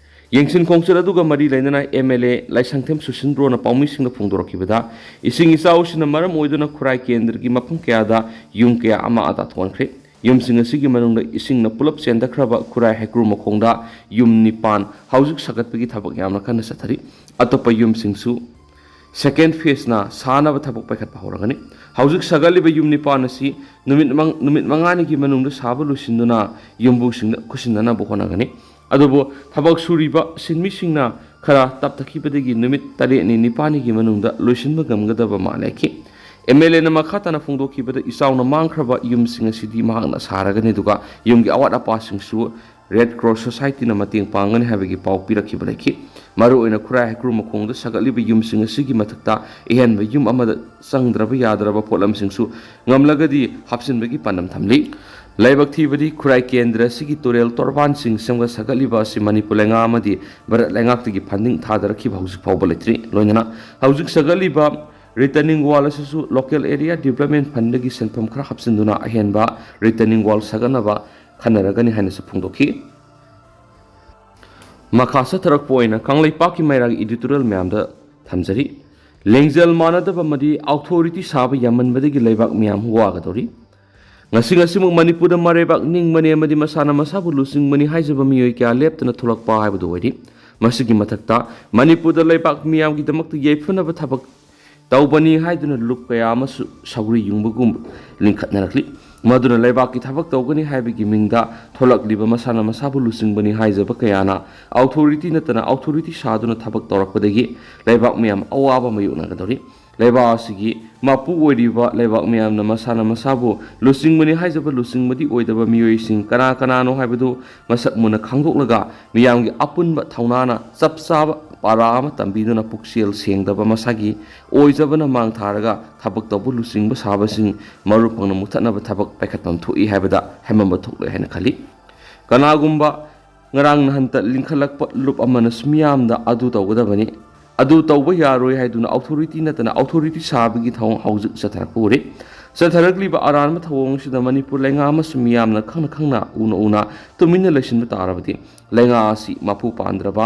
ꯌꯦꯡꯁꯤꯟ ꯈꯣꯡꯆꯠ ꯑꯗꯨꯒ ꯃꯔꯤ ꯂꯩꯅꯅ ꯑꯦꯝ ꯑꯦꯜ ꯑꯦ ꯂꯥꯏꯁꯪꯊꯦꯝ ꯁꯨꯁꯤꯟꯗ꯭ꯔꯣꯅ ꯄꯥꯎꯃꯤꯁꯤꯡꯗ ꯐꯣꯡꯗꯣꯔꯛꯈꯤꯕꯗ, ꯏꯁꯤꯡ ꯏꯆꯥꯎꯁꯤꯅ ꯃꯔꯝ ꯑꯣꯏꯗꯨꯅ ꯈꯨꯔꯥꯏ ꯀꯦꯟꯗ꯭ꯔꯒꯤ ꯃꯐꯝ ꯀꯌꯥꯗ ꯌꯨꯝ ꯀꯌꯥ ꯑꯃꯥꯡ ꯑꯇꯥ ꯊꯣꯛꯍꯟꯈ꯭ꯔꯦ꯫ ꯌꯨꯝꯁꯤꯡ ꯑꯁꯤꯒꯤ ꯃꯅꯨꯡꯗ ꯏꯁꯤꯡꯅ ꯄꯨꯂꯞ ꯆꯦꯟꯊꯈ꯭ꯔꯕ ꯈꯨꯔꯥꯏ ꯍꯩꯀ꯭ꯔꯨ ꯃꯈꯣꯡꯗ ꯌꯨꯝ ꯅꯤꯄꯥꯟ ꯍꯧꯖꯤꯛ ꯁꯥꯒꯠꯄꯒꯤ ꯊꯕꯛ ꯌꯥꯝꯅ ꯀꯟꯅ ꯆꯠꯊꯔꯤ꯫ ꯑꯇꯣꯞꯄ ꯌꯨꯝꯁꯤꯡꯁꯨ ꯁꯦꯀꯦꯟ ꯐꯦꯁꯅ ꯁꯥꯅꯕ ꯊꯕꯛ ꯄꯥꯏꯈꯠꯄ ꯍꯧꯔꯒꯅꯤ꯫ ꯍꯧꯖꯤꯛ ꯁꯥꯒꯠꯂꯤꯕ ꯌꯨꯝ ꯅꯤꯄꯥꯟ ꯑꯁꯤ ꯅꯨꯃꯤꯠ ꯃꯪ-, ꯅꯨꯃꯤꯠ ꯃꯉꯥꯅꯤꯒꯤ ꯃꯅꯨꯡꯗ ꯁꯥꯕ ꯂꯣꯏꯁꯤꯟꯗꯨꯅ ꯌꯨꯝꯕꯨꯁꯤꯡꯗ ꯈꯨꯠꯁꯤꯟꯅꯅꯕ ꯍꯣꯠꯅꯒꯅꯤ꯫ ꯑꯗꯨꯕꯨ ꯊꯕꯛ ꯁꯨꯔꯤꯕ ꯁꯤꯟꯃꯤꯁꯤꯡꯅ ꯈꯔ ꯇꯞꯊꯈꯤꯕꯗꯒꯤ ꯅꯨꯃꯤꯠ ꯇꯔꯦꯠꯅꯤ ꯅꯤꯄꯥꯜꯅꯤꯒꯤ ꯃꯅꯨꯡꯗ ꯂꯣꯏꯁꯤꯟꯕ ꯉꯝꯒꯗꯕ ꯃꯥꯜꯂꯦ ꯍꯥꯏꯈꯤ꯫ ꯑꯦꯝ ꯑꯦꯜ ꯑꯦꯅ ꯃꯈꯥ ꯇꯥꯅ ꯐꯣꯡꯗꯣꯛꯈꯤꯕꯗ, ꯏꯆꯥꯎꯅ ꯃꯥꯡꯈ꯭ꯔꯕ ꯌꯨꯝꯁꯤꯡ ꯑꯁꯤꯗꯤ ꯃꯍꯥꯛꯅ ꯁꯥꯔꯒꯅꯤ, ꯑꯗꯨꯒ ꯌꯨꯝꯒꯤ ꯑꯋꯥꯠ ꯑꯄꯥꯁꯤꯡꯁꯨ ꯔꯦꯗ ꯀ꯭ꯔꯣꯁ ꯁꯣꯁꯥꯏꯇꯤꯅ ꯃꯇꯦꯡ ꯄꯥꯡꯒꯅꯤ ꯍꯥꯏꯕꯒꯤ ꯄꯥꯎ ꯄꯤꯔꯛꯈꯤꯕ ꯂꯩꯈꯤ꯫ ꯃꯔꯨꯑꯣꯏꯅ ꯈꯨꯔꯥꯏ ꯍꯩꯀ꯭ꯔꯨ ꯃꯈꯣꯡꯗ ꯁꯥꯒꯠꯂꯤꯕ ꯌꯨꯝꯁꯤꯡ ꯑꯁꯤꯒꯤ ꯃꯊꯛꯇ ꯑꯍꯦꯟꯕ ꯌꯨꯝ ꯑꯃꯗ ꯆꯪꯗ꯭ꯔꯕ ꯌꯥꯗ꯭ꯔꯕ ꯄꯣꯠꯂꯝꯁꯤꯡꯁꯨ ꯉꯝꯂꯒꯗꯤ ꯍꯥꯞꯆꯤꯟꯕꯒꯤ ꯄꯥꯟꯗꯝ ꯊꯝꯂꯤ꯫ ꯂꯥꯏꯕꯛ ꯊꯤꯕꯗꯤ, ꯈꯨꯔꯥꯏ ꯀꯦꯟꯗ꯭ꯔ ꯑꯁꯤꯒꯤ ꯇꯨꯔꯦꯜ ꯇꯣꯔꯕꯥꯟꯁꯤꯡ ꯁꯦꯝꯒꯠ ꯁꯥꯒꯠꯂꯤꯕ ꯑꯁꯤ ꯃꯅꯤꯄꯨꯔ ꯂꯩꯉꯥꯛ ꯑꯃꯗꯤ ꯚꯥꯔꯠ ꯂꯩꯉꯥꯛꯇꯒꯤ ꯐꯟꯗꯤꯡ ꯊꯥꯗꯔꯛꯈꯤꯕ ꯍꯧꯖꯤꯛ ꯐꯥꯎꯕ ꯂꯩꯇ꯭ꯔꯤ꯫ ꯂꯣꯏꯅꯅ ꯍꯧꯖꯤꯛ ꯁꯥꯒꯠꯂꯤꯕ ꯔꯤꯇꯔꯅꯤꯡ ꯋꯥꯜ ꯑꯁꯤꯁꯨ ꯂꯣꯀꯦꯜ ꯑꯦꯔꯤꯌꯥ ꯗꯤꯕ꯭ꯂꯞꯃꯦꯟ ꯐꯟꯗꯒꯤ ꯁꯦꯟꯐꯝ ꯈꯔ ꯍꯥꯞꯆꯤꯟꯗꯨꯅ ꯑꯍꯦꯟꯕ ꯔꯤꯇꯔꯅꯤꯡ ꯋꯥꯜ ꯁꯥꯒꯠꯅꯕ ꯈꯟꯅꯔꯒꯅꯤ ꯍꯥꯏꯅꯁꯨ ꯐꯣꯡꯗꯣꯛꯈꯤ꯫ ꯃꯈꯥ ꯆꯠꯊꯔꯛꯄ ꯑꯣꯏꯅ ꯀꯪꯂꯩꯄꯥꯛꯀꯤ ꯃꯩꯔꯥꯒꯤ ꯏꯗꯤꯇꯣꯔꯤꯌꯦꯜ ꯃꯌꯥꯝꯗ ꯊꯝꯖꯔꯤ꯫ ꯂꯦꯡꯖꯦꯜ ꯃꯥꯟꯅꯗꯕ ꯑꯃꯗꯤ ꯑꯣꯊꯣꯔꯤꯇꯤ ꯁꯥꯕ ꯌꯥꯝꯃꯟꯕꯗꯒꯤ ꯂꯩꯕꯥꯛ ꯃꯤꯌꯥꯝ ꯋꯥꯒꯗꯧꯔꯤ꯫ ꯉꯁꯤ ꯉꯁꯤꯃꯛ ꯃꯅꯤꯄꯨꯔꯗ ꯃꯔꯩꯕꯥꯛ ꯅꯤꯡꯕꯅꯤ ꯑꯃꯗꯤ ꯃꯁꯥꯅ ꯃꯁꯥꯕꯨ ꯂꯨꯆꯤꯡꯕꯅꯤ ꯍꯥꯏꯖꯕ ꯃꯤꯑꯣꯏ ꯀꯌꯥ ꯂꯦꯞꯇꯅ ꯊꯣꯛꯂꯛꯄ ꯍꯥꯏꯕꯗꯨ ꯑꯣꯏꯔꯤ꯫ ꯃꯁꯤꯒꯤ ꯃꯊꯛꯇ ꯃꯅꯤꯄꯨꯔꯗ ꯂꯩꯕꯥꯛ ꯃꯤꯌꯥꯝꯒꯤꯗꯃꯛꯇ ꯌꯥꯏꯐꯅꯕ ꯊꯕꯛ ꯇꯧꯕꯅꯤ ꯍꯥꯏꯗꯨꯅ ꯂꯨꯞ ꯀꯌꯥ ꯑꯃꯁꯨ ꯁꯧꯒ꯭ꯔꯤ ꯌꯨꯡꯕꯒꯨꯝ ꯂꯤꯡꯈꯠꯅꯔꯛꯂꯤ꯫ ꯃꯗꯨꯅ ꯂꯩꯕꯥꯛꯀꯤ ꯊꯕꯛ ꯇꯧꯒꯅꯤ ꯍꯥꯏꯕꯒꯤ ꯃꯤꯡꯗ ꯊꯣꯛꯂꯛꯂꯤꯕ ꯃꯁꯥꯅ ꯃꯁꯥꯕꯨ ꯂꯨꯆꯤꯡꯕꯅꯤ ꯍꯥꯏꯖꯕ ꯀꯌꯥꯅ ꯑꯣꯊꯣꯔꯤꯇꯤ ꯅꯠꯇꯅ ꯑꯣꯊꯣꯔꯤꯇꯤ ꯁꯥꯗꯨꯅ ꯊꯕꯛ ꯇꯧꯔꯛꯄꯗꯒꯤ ꯂꯩꯕꯥꯛ ꯃꯤꯌꯥꯝ ꯑꯋꯥꯕ ꯃꯥꯌꯣꯛꯅꯒꯗꯧꯔꯤ꯫ ꯂꯩꯕꯥꯛ ꯑꯁꯤꯒꯤ ꯃꯄꯨ ꯑꯣꯏꯔꯤꯕ ꯂꯩꯕꯥꯛ ꯃꯤꯌꯥꯝꯅ ꯃꯁꯥꯅ ꯃꯁꯥꯕꯨ ꯂꯨꯆꯤꯡꯕꯅꯤ ꯍꯥꯏꯖꯕ ꯂꯨꯆꯤꯡꯕꯗꯤ ꯑꯣꯏꯗꯕ ꯃꯤꯑꯣꯏꯁꯤꯡ ꯀꯅꯥ ꯀꯅꯥꯅꯣ ꯍꯥꯏꯕꯗꯨ ꯃꯁꯛ ꯃꯨꯟꯅ ꯈꯪꯗꯣꯛꯂꯒ ꯃꯤꯌꯥꯝꯒꯤ ꯑꯄꯨꯟꯕ ꯊꯧꯅꯥꯅ ꯆꯞ ꯆꯥꯕ ꯄꯥꯔꯥ ꯑꯃ ꯇꯝꯕꯤꯗꯨꯅ ꯄꯨꯛꯆꯦꯜ ꯁꯦꯡꯗꯕ ꯃꯁꯥꯒꯤ ꯑꯣꯏꯖꯕꯅ ꯃꯥꯡ ꯊꯥꯔꯒ ꯊꯕꯛ ꯇꯧꯕ ꯂꯨꯆꯤꯡꯕ ꯁꯥꯕꯁꯤꯡ ꯃꯔꯨ ꯐꯪꯅ ꯃꯨꯊꯠꯅꯕ ꯊꯕꯛ ꯄꯥꯏꯈꯠꯐꯝ ꯊꯣꯛꯏ ꯍꯥꯏꯕꯗ ꯍꯦꯃꯝꯕ ꯊꯣꯛꯂꯣꯏ ꯍꯥꯏꯅ ꯈꯜꯂꯤ꯫ ꯀꯅꯥꯒꯨꯝꯕ ꯉꯔꯥꯡ ꯅꯍꯟꯇ ꯂꯤꯡꯈꯠꯂꯛꯄ ꯂꯨꯞ ꯑꯃꯅꯁꯨ ꯃꯤꯌꯥꯝꯗ ꯑꯗꯨ ꯇꯧꯒꯗꯕꯅꯤ, ꯑꯗꯨ ꯇꯧꯕ ꯌꯥꯔꯣꯏ ꯍꯥꯏꯗꯨꯅ ꯑꯣꯊꯣꯔꯤꯇꯤ ꯅꯠꯇꯅ ꯑꯣꯊꯣꯔꯤꯇꯤ ꯁꯥꯕꯒꯤ ꯊꯧꯑꯣꯡ ꯍꯧꯖꯤꯛ ꯆꯠꯊꯔꯛꯄ ꯎꯔꯦ꯫ ꯆꯠꯊꯔꯛꯂꯤꯕ ꯑꯔꯥꯟꯕ ꯊꯧꯑꯣꯡ ꯑꯁꯤꯗ ꯃꯅꯤꯄꯨꯔ ꯂꯩꯉꯥꯛ ꯑꯃꯁꯨ ꯃꯤꯌꯥꯝꯅ ꯈꯪꯅ ꯈꯪꯅ ꯎꯅ ꯎꯅ ꯇꯨꯃꯤꯟꯅ ꯂꯩꯁꯤꯟꯕ ꯇꯥꯔꯕꯗꯤ ꯂꯩꯉꯥꯛ ꯑꯁꯤ ꯃꯄꯨ ꯄꯥꯟꯗ꯭ꯔꯕ,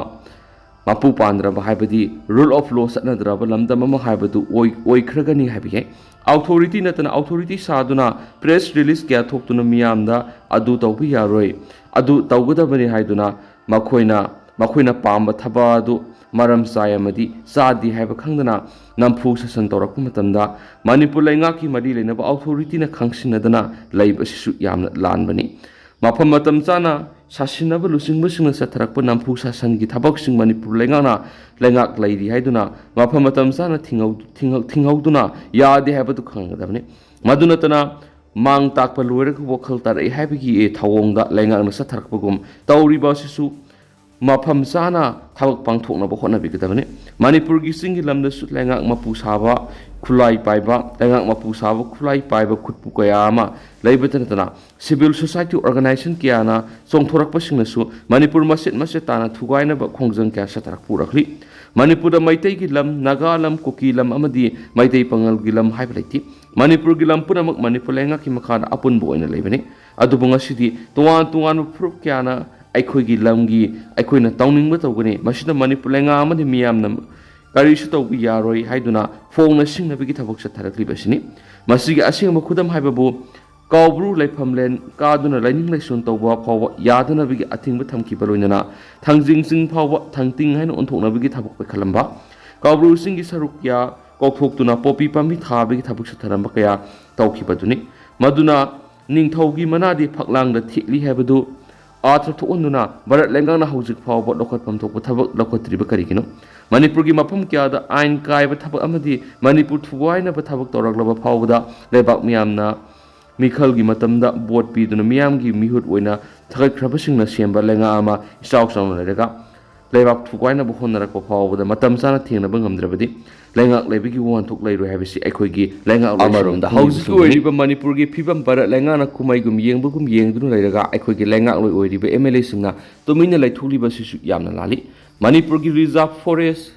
ꯃꯄꯨ ꯄꯥꯟꯗ꯭ꯔꯕ ꯍꯥꯏꯕꯗꯤ rule of law ꯆꯠꯅꯗ꯭ꯔꯕ ꯂꯝꯗꯝ ꯑꯃ ꯍꯥꯏꯕꯗꯨ ꯑꯣꯏ-, ꯑꯣꯏꯈ꯭ꯔꯒꯅꯤ ꯍꯥꯏꯕ ꯌꯥꯏ꯫ ꯑꯣꯊꯣꯔꯤꯇꯤ ꯅꯠꯇꯅ ꯑꯣꯊꯣꯔꯤꯇꯤ ꯁꯥꯗꯨꯅ press release ꯀꯌꯥ ꯊꯣꯛꯇꯨꯅ ꯃꯤꯌꯥꯝꯗ ꯑꯗꯨ ꯇꯧꯕ ꯌꯥꯔꯣꯏ, ꯑꯗꯨ ꯇꯧꯒꯗꯕꯅꯤ ꯍꯥꯏꯗꯨꯅ ꯃꯈꯣꯏꯅ, ꯃꯈꯣꯏꯅ ꯄꯥꯝꯕ ꯊꯕꯛ ꯑꯗꯨ ꯃꯔꯝ ꯆꯥꯏ ꯑꯃꯗꯤ ꯆꯥꯗꯦ ꯍꯥꯏꯕ ꯈꯪꯗꯅ ꯅꯝꯐꯨ ꯁꯥꯁꯟ ꯇꯧꯔꯛꯄ ꯃꯇꯝꯗ ꯃꯅꯤꯄꯨꯔ ꯂꯩꯉꯥꯛꯀꯤ ꯃꯔꯤ ꯂꯩꯅꯕ ꯑꯣꯊꯣꯔꯤꯇꯤꯅ ꯈꯪꯁꯤꯟꯅꯗꯅ ꯂꯩꯕ ꯑꯁꯤꯁꯨ ꯌꯥꯝꯅ ꯂꯥꯟꯕꯅꯤ꯫ ꯃꯐꯝ ꯃꯇꯝ ꯆꯥꯅ ꯁꯥꯁꯤꯟꯅꯕ ꯂꯨꯆꯤꯡꯕꯁꯤꯡꯅ ꯆꯠꯊꯔꯛꯄ ꯅꯝꯐꯨ ꯁꯥꯁꯟꯒꯤ ꯊꯕꯛꯁꯤꯡ ꯃꯅꯤꯄꯨꯔ ꯂꯩꯉꯥꯛꯅ ꯂꯩꯉꯥꯛ ꯂꯩꯔꯤ ꯍꯥꯏꯗꯨꯅ ꯃꯐꯝ ꯃꯇꯝ ꯆꯥꯅ ꯊꯤꯡꯍꯧ-, ꯊꯤꯡꯍꯧ-, ꯊꯤꯡꯍꯧꯗꯨꯅ ꯌꯥꯗꯦ ꯍꯥꯏꯕꯗꯨ ꯈꯪꯒꯗꯕꯅꯤ꯫ ꯃꯗꯨ ꯅꯠꯇꯅ ꯃꯥꯡ ꯇꯥꯛꯄ ꯂꯣꯏꯔꯒ ꯋꯥꯈꯜ ꯇꯥꯔꯛꯏ ꯍꯥꯏꯕꯒꯤ ꯊꯧꯑꯣꯡꯗ ꯂꯩꯉꯥꯛꯅ ꯆꯠꯊꯔꯛꯄꯒꯨꯝ ꯇꯧꯔꯤꯕ ꯑꯁꯤꯁꯨ ꯃꯐꯝ ꯆꯥꯅ ꯊꯕꯛ ꯄꯥꯡꯊꯣꯛꯅꯕ ꯍꯣꯠꯅꯕꯤꯒꯗꯕꯅꯤ꯫ ꯃꯅꯤꯄꯨꯔꯒꯤ ꯆꯤꯡꯒꯤ ꯂꯝꯗꯁꯨ ꯂꯩꯉꯥꯛ ꯃꯄꯨ ꯁꯥꯕ ꯈꯨꯠꯂꯥꯏ ꯄꯥꯏꯕ, ꯂꯩꯉꯥꯛ ꯃꯄꯨ ꯁꯥꯕ ꯈꯨꯠꯂꯥꯏ ꯄꯥꯏꯕ ꯈꯨꯠꯄꯨ ꯀꯌꯥ ꯑꯃ ꯂꯩꯕꯇ ꯅꯠꯇꯅ civil society organization ꯀꯌꯥꯅ ꯆꯣꯡꯊꯣꯔꯛꯄꯁꯤꯡꯅꯁꯨ ꯃꯅꯤꯄꯨꯔ ꯃꯆꯦꯠ ꯃꯆꯦꯠ ꯇꯥꯅ ꯊꯨꯒꯥꯏꯅꯕ ꯈꯣꯡꯖꯪ ꯀꯌꯥ ꯆꯠꯊꯔꯛꯄ ꯎꯔꯛꯂꯤ꯫ ꯃꯅꯤꯄꯨꯔꯗ ꯃꯩꯇꯩꯒꯤ ꯂꯝ, ꯅꯥꯒꯥ ꯂꯝ, ꯀꯨꯀꯤ ꯂꯝ ꯑꯃꯗꯤ ꯃꯩꯇꯩ ꯄꯥꯉꯜꯒꯤ ꯂꯝ ꯍꯥꯏꯕ ꯂꯩꯇꯦ꯫ ꯃꯅꯤꯄꯨꯔꯒꯤ ꯂꯝ ꯄꯨꯝꯅꯃꯛ ꯃꯅꯤꯄꯨꯔ ꯂꯩꯉꯥꯛꯀꯤ ꯃꯈꯥꯗ ꯑꯄꯨꯟꯕ ꯑꯣꯏꯅ ꯂꯩꯕꯅꯤ꯫ ꯑꯗꯨꯕꯨ ꯉꯁꯤꯗꯤ ꯇꯣꯉꯥꯟ ꯇꯣꯉꯥꯟꯕ ꯐꯨꯔꯨꯞ ꯀꯌꯥꯅ ꯑꯩꯈꯣꯏꯒꯤ ꯂꯝꯒꯤ ꯑꯩꯈꯣꯏꯅ ꯇꯧꯅꯤꯡꯕ ꯇꯧꯒꯅꯤ, ꯃꯁꯤꯗ ꯃꯅꯤꯄꯨꯔ ꯂꯩꯉꯥꯛ ꯑꯃꯗꯤ ꯃꯤꯌꯥꯝꯅ ꯀꯔꯤꯁꯨ ꯇꯧꯕ ꯌꯥꯔꯣꯏ ꯍꯥꯏꯗꯨꯅ ꯐꯣꯡꯅ ꯁꯤꯡꯅꯕꯒꯤ ꯊꯕꯛ ꯆꯠꯊꯔꯛꯂꯤꯕ ꯑꯁꯤꯅꯤ꯫ ꯃꯁꯤꯒꯤ ꯑꯁꯦꯡꯕ ꯈꯨꯗꯝ ꯍꯥꯏꯕꯕꯨ ꯀꯥꯎꯕ꯭ꯔꯨ ꯂꯩꯐꯝꯂꯦꯟ ꯀꯥꯗꯨꯅ ꯂꯥꯏꯅꯤꯡ ꯂꯥꯏꯁꯣꯟ ꯇꯧꯕ ꯐꯥꯎꯕ ꯌꯥꯗꯅꯕꯒꯤ ꯑꯊꯤꯡꯕ ꯊꯝꯈꯤꯕ ꯂꯣꯏꯅꯅ ꯊꯥꯡꯖꯤꯡ ꯆꯤꯡ ꯐꯥꯎꯕ ꯊꯥꯡꯇꯤꯡ ꯍꯥꯏꯅ ꯑꯣꯟꯊꯣꯛꯅꯕꯒꯤ ꯊꯕꯛ ꯄꯥꯏꯈꯠꯂꯝꯕ, ꯀꯥꯎꯕ꯭ꯔꯨ ꯆꯤꯡꯒꯤ ꯁꯔꯨꯛ ꯀꯌꯥ ꯀꯥꯎꯊꯣꯛꯇꯨꯅ ꯄꯣꯄꯤ ꯄꯥꯝꯕꯤ ꯊꯥꯕꯒꯤ ꯊꯕꯛ ꯆꯠꯊꯔꯝꯕ ꯀꯌꯥ ꯇꯧꯈꯤꯕꯗꯨꯅꯤ꯫ ꯃꯗꯨꯅ ꯅꯤꯡꯊꯧꯒꯤ ꯃꯅꯥꯗꯤ ꯐꯛꯂꯥꯡꯗ ꯊꯦꯠꯂꯤ ꯍꯥꯏꯕꯗꯨ ꯑꯥꯔꯊ ꯊꯣꯛꯍꯟꯗꯨꯅ ꯚꯥꯔꯠ ꯂꯩꯉꯥꯛꯅ ꯍꯧꯖꯤꯛ ꯐꯥꯎꯕ ꯂꯧꯈꯠꯐꯝ ꯊꯣꯛꯄ ꯊꯕꯛ ꯂꯧꯈꯠꯇ꯭ꯔꯤꯕ ꯀꯔꯤꯒꯤꯅꯣ? ꯃꯅꯤꯄꯨꯔꯒꯤ ꯃꯐꯝ ꯀꯌꯥꯗ ꯑꯥꯏꯟ ꯀꯥꯏꯕ ꯊꯕꯛ ꯑꯃꯗꯤ ꯃꯅꯤꯄꯨꯔ ꯊꯨꯒꯥꯏꯅꯕ ꯊꯕꯛ ꯇꯧꯔꯛꯂꯕ ꯐꯥꯎꯕꯗ ꯂꯩꯕꯥꯛ ꯃꯤꯌꯥꯝꯅ ꯃꯤꯈꯜꯒꯤ ꯃꯇꯝꯗ ꯚꯣꯠ ꯄꯤꯗꯨꯅ ꯃꯤꯌꯥꯝꯒꯤ ꯃꯤꯍꯨꯠ ꯑꯣꯏꯅ ꯊꯥꯒꯠꯈ꯭ꯔꯕꯁꯤꯡꯅ ꯁꯦꯝꯕ ꯂꯩꯉꯥꯛ ꯑꯃ ꯏꯆꯥꯎ ꯆꯥꯎꯅ ꯂꯩꯔꯒ ꯂꯩꯕꯥꯛ ꯊꯨꯒꯥꯏꯅꯕ ꯍꯣꯠꯅꯔꯛꯄ ꯐꯥꯎꯕꯗ ꯃꯇꯝ ꯆꯥꯅ ꯊꯦꯡꯅꯕ ꯉꯝꯗ꯭ꯔꯕꯗꯤ ꯂꯩꯉꯥꯛ ꯂꯩꯕꯒꯤ ꯋꯥꯍꯟꯊꯣꯛ ꯂꯩꯔꯣꯏ ꯍꯥꯏꯕꯁꯤ ꯑꯩꯈꯣꯏꯒꯤ ꯂꯩꯉꯥꯛꯂꯣꯏꯁꯤꯡꯅ ꯑꯃꯔꯣꯝꯗ ꯍꯧꯖꯤꯛꯀꯤ ꯈꯪꯕꯁꯤꯡꯕꯅꯤ꯫ ꯑꯣꯏꯔꯤꯕ ꯃꯅꯤꯄꯨꯔꯒꯤ ꯐꯤꯕꯝ ꯚꯥꯔꯠ ꯂꯩꯉꯥꯛꯅ ꯀꯨꯝꯍꯩꯒꯨꯝ ꯌꯦꯡꯕꯒꯨꯝ ꯌꯦꯡꯗꯨꯅ ꯂꯩꯔꯒ ꯑꯩꯈꯣꯏꯒꯤ ꯂꯩꯉꯥꯛꯂꯣꯏ ꯑꯣꯏꯔꯤꯕ ꯑꯦꯝ ꯑꯦꯜ ꯑꯦꯁꯤꯡꯅ ꯇꯨꯃꯤꯟꯅ ꯂꯩꯊꯣꯛꯂꯤꯕ ꯑꯁꯤꯁꯨ ꯌꯥꯝꯅ ꯂꯥꯜꯂꯤ꯫ ꯃꯅꯤꯄꯨꯔꯒꯤ ꯔꯤꯖꯥꯔꯚ ꯐꯣꯔꯦꯁ,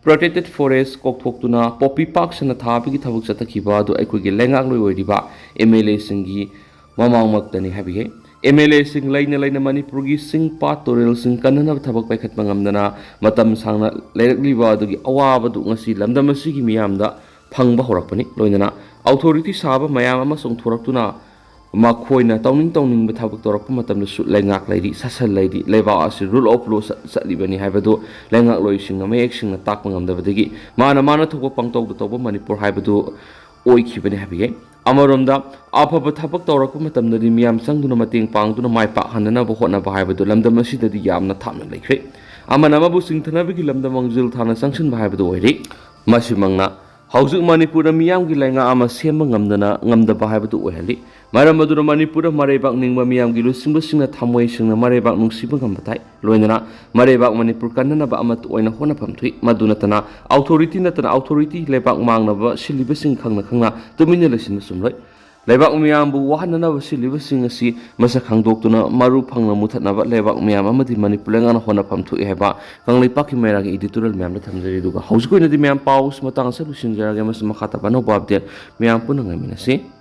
ꯄ꯭ꯔꯣꯇꯦꯛꯇꯦꯠ ꯐꯣꯔꯦꯁ ꯀꯧꯊꯣꯛꯇꯨꯅ ꯄꯣꯄꯤ ꯄꯥꯔꯛ ꯁꯟꯅ ꯊꯥꯕꯒꯤ ꯊꯕꯛ ꯆꯠꯊꯈꯤꯕ ꯑꯗꯨ ꯑꯩꯈꯣꯏꯒꯤ ꯂꯩꯉꯥꯛꯂꯣꯏ ꯑꯣꯏꯔꯤꯕ ꯑꯦꯝ ꯑꯦꯜ ꯑꯦꯁꯤꯡꯒꯤ ꯃꯃꯥꯡꯃꯛꯇꯅꯤ ꯍꯥꯏꯕꯤꯈꯤ꯫ ꯑꯦꯝ ꯑꯦꯜ ꯑꯦꯁꯤꯡ ꯂꯩꯅ ꯂꯩꯅ ꯃꯅꯤꯄꯨꯔꯒꯤ ꯆꯤꯡ ꯄꯥꯠ ꯇꯨꯔꯦꯜꯁꯤꯡ ꯀꯟꯅꯅꯕ ꯊꯕꯛ ꯄꯥꯏꯈꯠꯄ ꯉꯝꯗꯅ ꯃꯇꯝ ꯁꯥꯡꯅ ꯂꯩꯔꯛꯂꯤꯕ ꯑꯗꯨꯒꯤ ꯑꯋꯥꯕꯗꯨ ꯉꯁꯤ ꯂꯝꯗꯝ ꯑꯁꯤꯒꯤ ꯃꯤꯌꯥꯝꯗ ꯐꯪꯕ ꯍꯧꯔꯛꯄꯅꯤ꯫ ꯂꯣꯏꯅꯅ ꯑꯧꯊꯣꯔꯤꯇꯤ ꯁꯥꯕ ꯃꯌꯥꯝ ꯑꯃ ꯆꯣꯡꯊꯣꯔꯛꯇꯨꯅ ꯃꯈꯣꯏꯅ ꯇꯧꯅꯤꯡ ꯇꯧꯅꯤꯡꯕ ꯊꯕꯛ ꯇꯧꯔꯛꯄ ꯃꯇꯝꯗꯁꯨ ꯂꯩꯉꯥꯛ ꯂꯩꯔꯤ, ꯁꯥꯁꯟ ꯂꯩꯔꯤ, ꯂꯩꯕꯥꯛ ꯑꯁꯤ ꯔꯨꯜ ꯑꯣꯐ ꯂꯣ ꯆꯠꯂꯤꯕꯅꯤ ꯍꯥꯏꯕꯗꯨ ꯂꯩꯉꯥꯛꯂꯣꯏꯁꯤꯡꯅ ꯃꯌꯦꯛ ꯁꯦꯡꯅ ꯇꯥꯛꯄ ꯉꯝꯗꯕꯗꯒꯤ ꯃꯥꯅ ꯃꯥꯅ ꯊꯣꯛꯄ ꯄꯪꯇꯧꯗ ꯇꯧꯕ ꯃꯅꯤꯄꯨꯔ ꯍꯥꯏꯕꯗꯨ ꯑꯣꯏꯈꯤꯕꯅꯤ ꯍꯥꯏꯕꯤꯈꯤ꯫ ꯑꯃꯔꯣꯝꯗ ꯑꯐꯕ ꯊꯕꯛ ꯇꯧꯔꯛꯄ ꯃꯇꯝꯗꯗꯤ ꯃꯤꯌꯥꯝ ꯆꯪꯗꯨꯅ ꯃꯇꯦꯡ ꯄꯥꯡꯗꯨꯅ ꯃꯥꯏ ꯄꯥꯛꯍꯟꯅꯅꯕ ꯍꯣꯠꯅꯕ ꯍꯥꯏꯕꯗꯨ ꯂꯝꯗꯝ ꯑꯁꯤꯗꯗꯤ ꯌꯥꯝꯅ ꯊꯥꯞꯅ ꯂꯩꯈ꯭ꯔꯦ꯫ ꯑꯃꯅ ꯑꯃꯕꯨ ꯆꯤꯡꯊꯅꯕꯒꯤ ꯂꯝꯗ ꯃꯥꯡꯖꯤꯜ ꯊꯥꯅ ꯆꯪꯁꯤꯟꯕ ꯍꯥꯏꯕꯗꯨ ꯑꯣꯏꯔꯤ꯫ ꯃꯁꯤꯃꯛꯅ ꯍꯧꯖꯤꯛ ꯃꯅꯤꯄꯨꯔꯗ ꯃꯤꯌꯥꯝꯒꯤ ꯂꯩꯉꯥꯛ ꯑꯃ ꯁꯦꯝꯕ ꯉꯝꯗꯅ ꯉꯝꯗꯕ ꯍꯥꯏꯕꯗꯨ ꯑꯣꯏꯍꯜꯂꯤ꯫ ꯃꯔꯝ ꯑꯗꯨꯅ ꯃꯅꯤꯄꯨꯔꯗ ꯃꯔꯩꯕꯥꯛ ꯅꯤꯡꯕ ꯃꯤꯌꯥꯝꯒꯤ ꯂꯨꯆꯤꯡꯕꯁꯤꯡꯅ ꯊꯃꯣꯏ ꯁꯦꯡꯅ ꯃꯔꯩꯕꯥꯛ ꯅꯨꯡꯁꯤꯕ ꯉꯝꯕ ꯇꯥꯏ꯫ ꯂꯣꯏꯅꯅ ꯃꯔꯩꯕꯥꯛ ꯃꯅꯤꯄꯨꯔ ꯀꯟꯅꯅꯕ ꯑꯃꯠꯇ ꯑꯣꯏꯅ ꯍꯣꯠꯅꯐꯝ ꯊꯣꯛꯏ꯫ ꯃꯗꯨ ꯅꯠꯇꯅ ꯑꯧꯊꯣꯔꯤꯇꯤ ꯅꯠꯇꯅ ꯑꯧꯊꯣꯔꯤꯇꯤ ꯂꯩꯕꯥꯛ ꯃꯥꯡꯅꯕ ꯁꯤꯜꯂꯤꯕꯁꯤꯡ ꯈꯪꯅ ꯈꯪꯅ ꯇꯨꯃꯤꯟꯅ ꯂꯩꯁꯤꯟꯕ ꯆꯨꯝꯂꯣꯏ꯫ ꯂꯩꯕꯥꯛ ꯃꯤꯌꯥꯝꯕꯨ ꯋꯥꯍꯟꯅꯅꯕ ꯁꯤꯜꯂꯤꯕꯁꯤꯡ ꯑꯁꯤ ꯃꯁꯛ ꯈꯪꯗꯣꯛꯇꯨꯅ ꯃꯔꯨ ꯐꯪꯅ ꯃꯨꯊꯠꯅꯕ ꯂꯩꯕꯥꯛ ꯃꯤꯌꯥꯝ ꯑꯃꯗꯤ ꯃꯅꯤꯄꯨꯔ ꯂꯩꯉꯥꯛꯅ ꯍꯣꯠꯅꯐꯝ ꯊꯣꯛꯏ ꯍꯥꯏꯕ ꯀꯪꯂꯩꯄꯥꯛꯀꯤ ꯃꯩꯔꯥꯒꯤ ꯏꯗꯤꯇꯣꯔꯤꯌꯦꯜ ꯃꯌꯥꯝꯗ ꯊꯝꯖꯔꯤ꯫ ꯑꯗꯨꯒ ꯍꯧꯖꯤꯛ ꯑꯣꯏꯅꯗꯤ ꯃꯌꯥꯝ ꯄꯥꯎꯁꯤ ꯃꯇꯥꯡ ꯑꯁꯤꯗ ꯂꯣꯏꯁꯤꯟꯖꯔꯒꯦ꯫ ꯃꯁꯤ ꯃꯈꯥ ꯇꯥꯕ ꯑꯅꯧꯕ ꯑꯞꯗꯦꯠ ꯃꯌꯥꯝ ꯄꯨꯟꯅ ꯉꯥꯏꯃꯤꯟꯅꯁꯤ꯫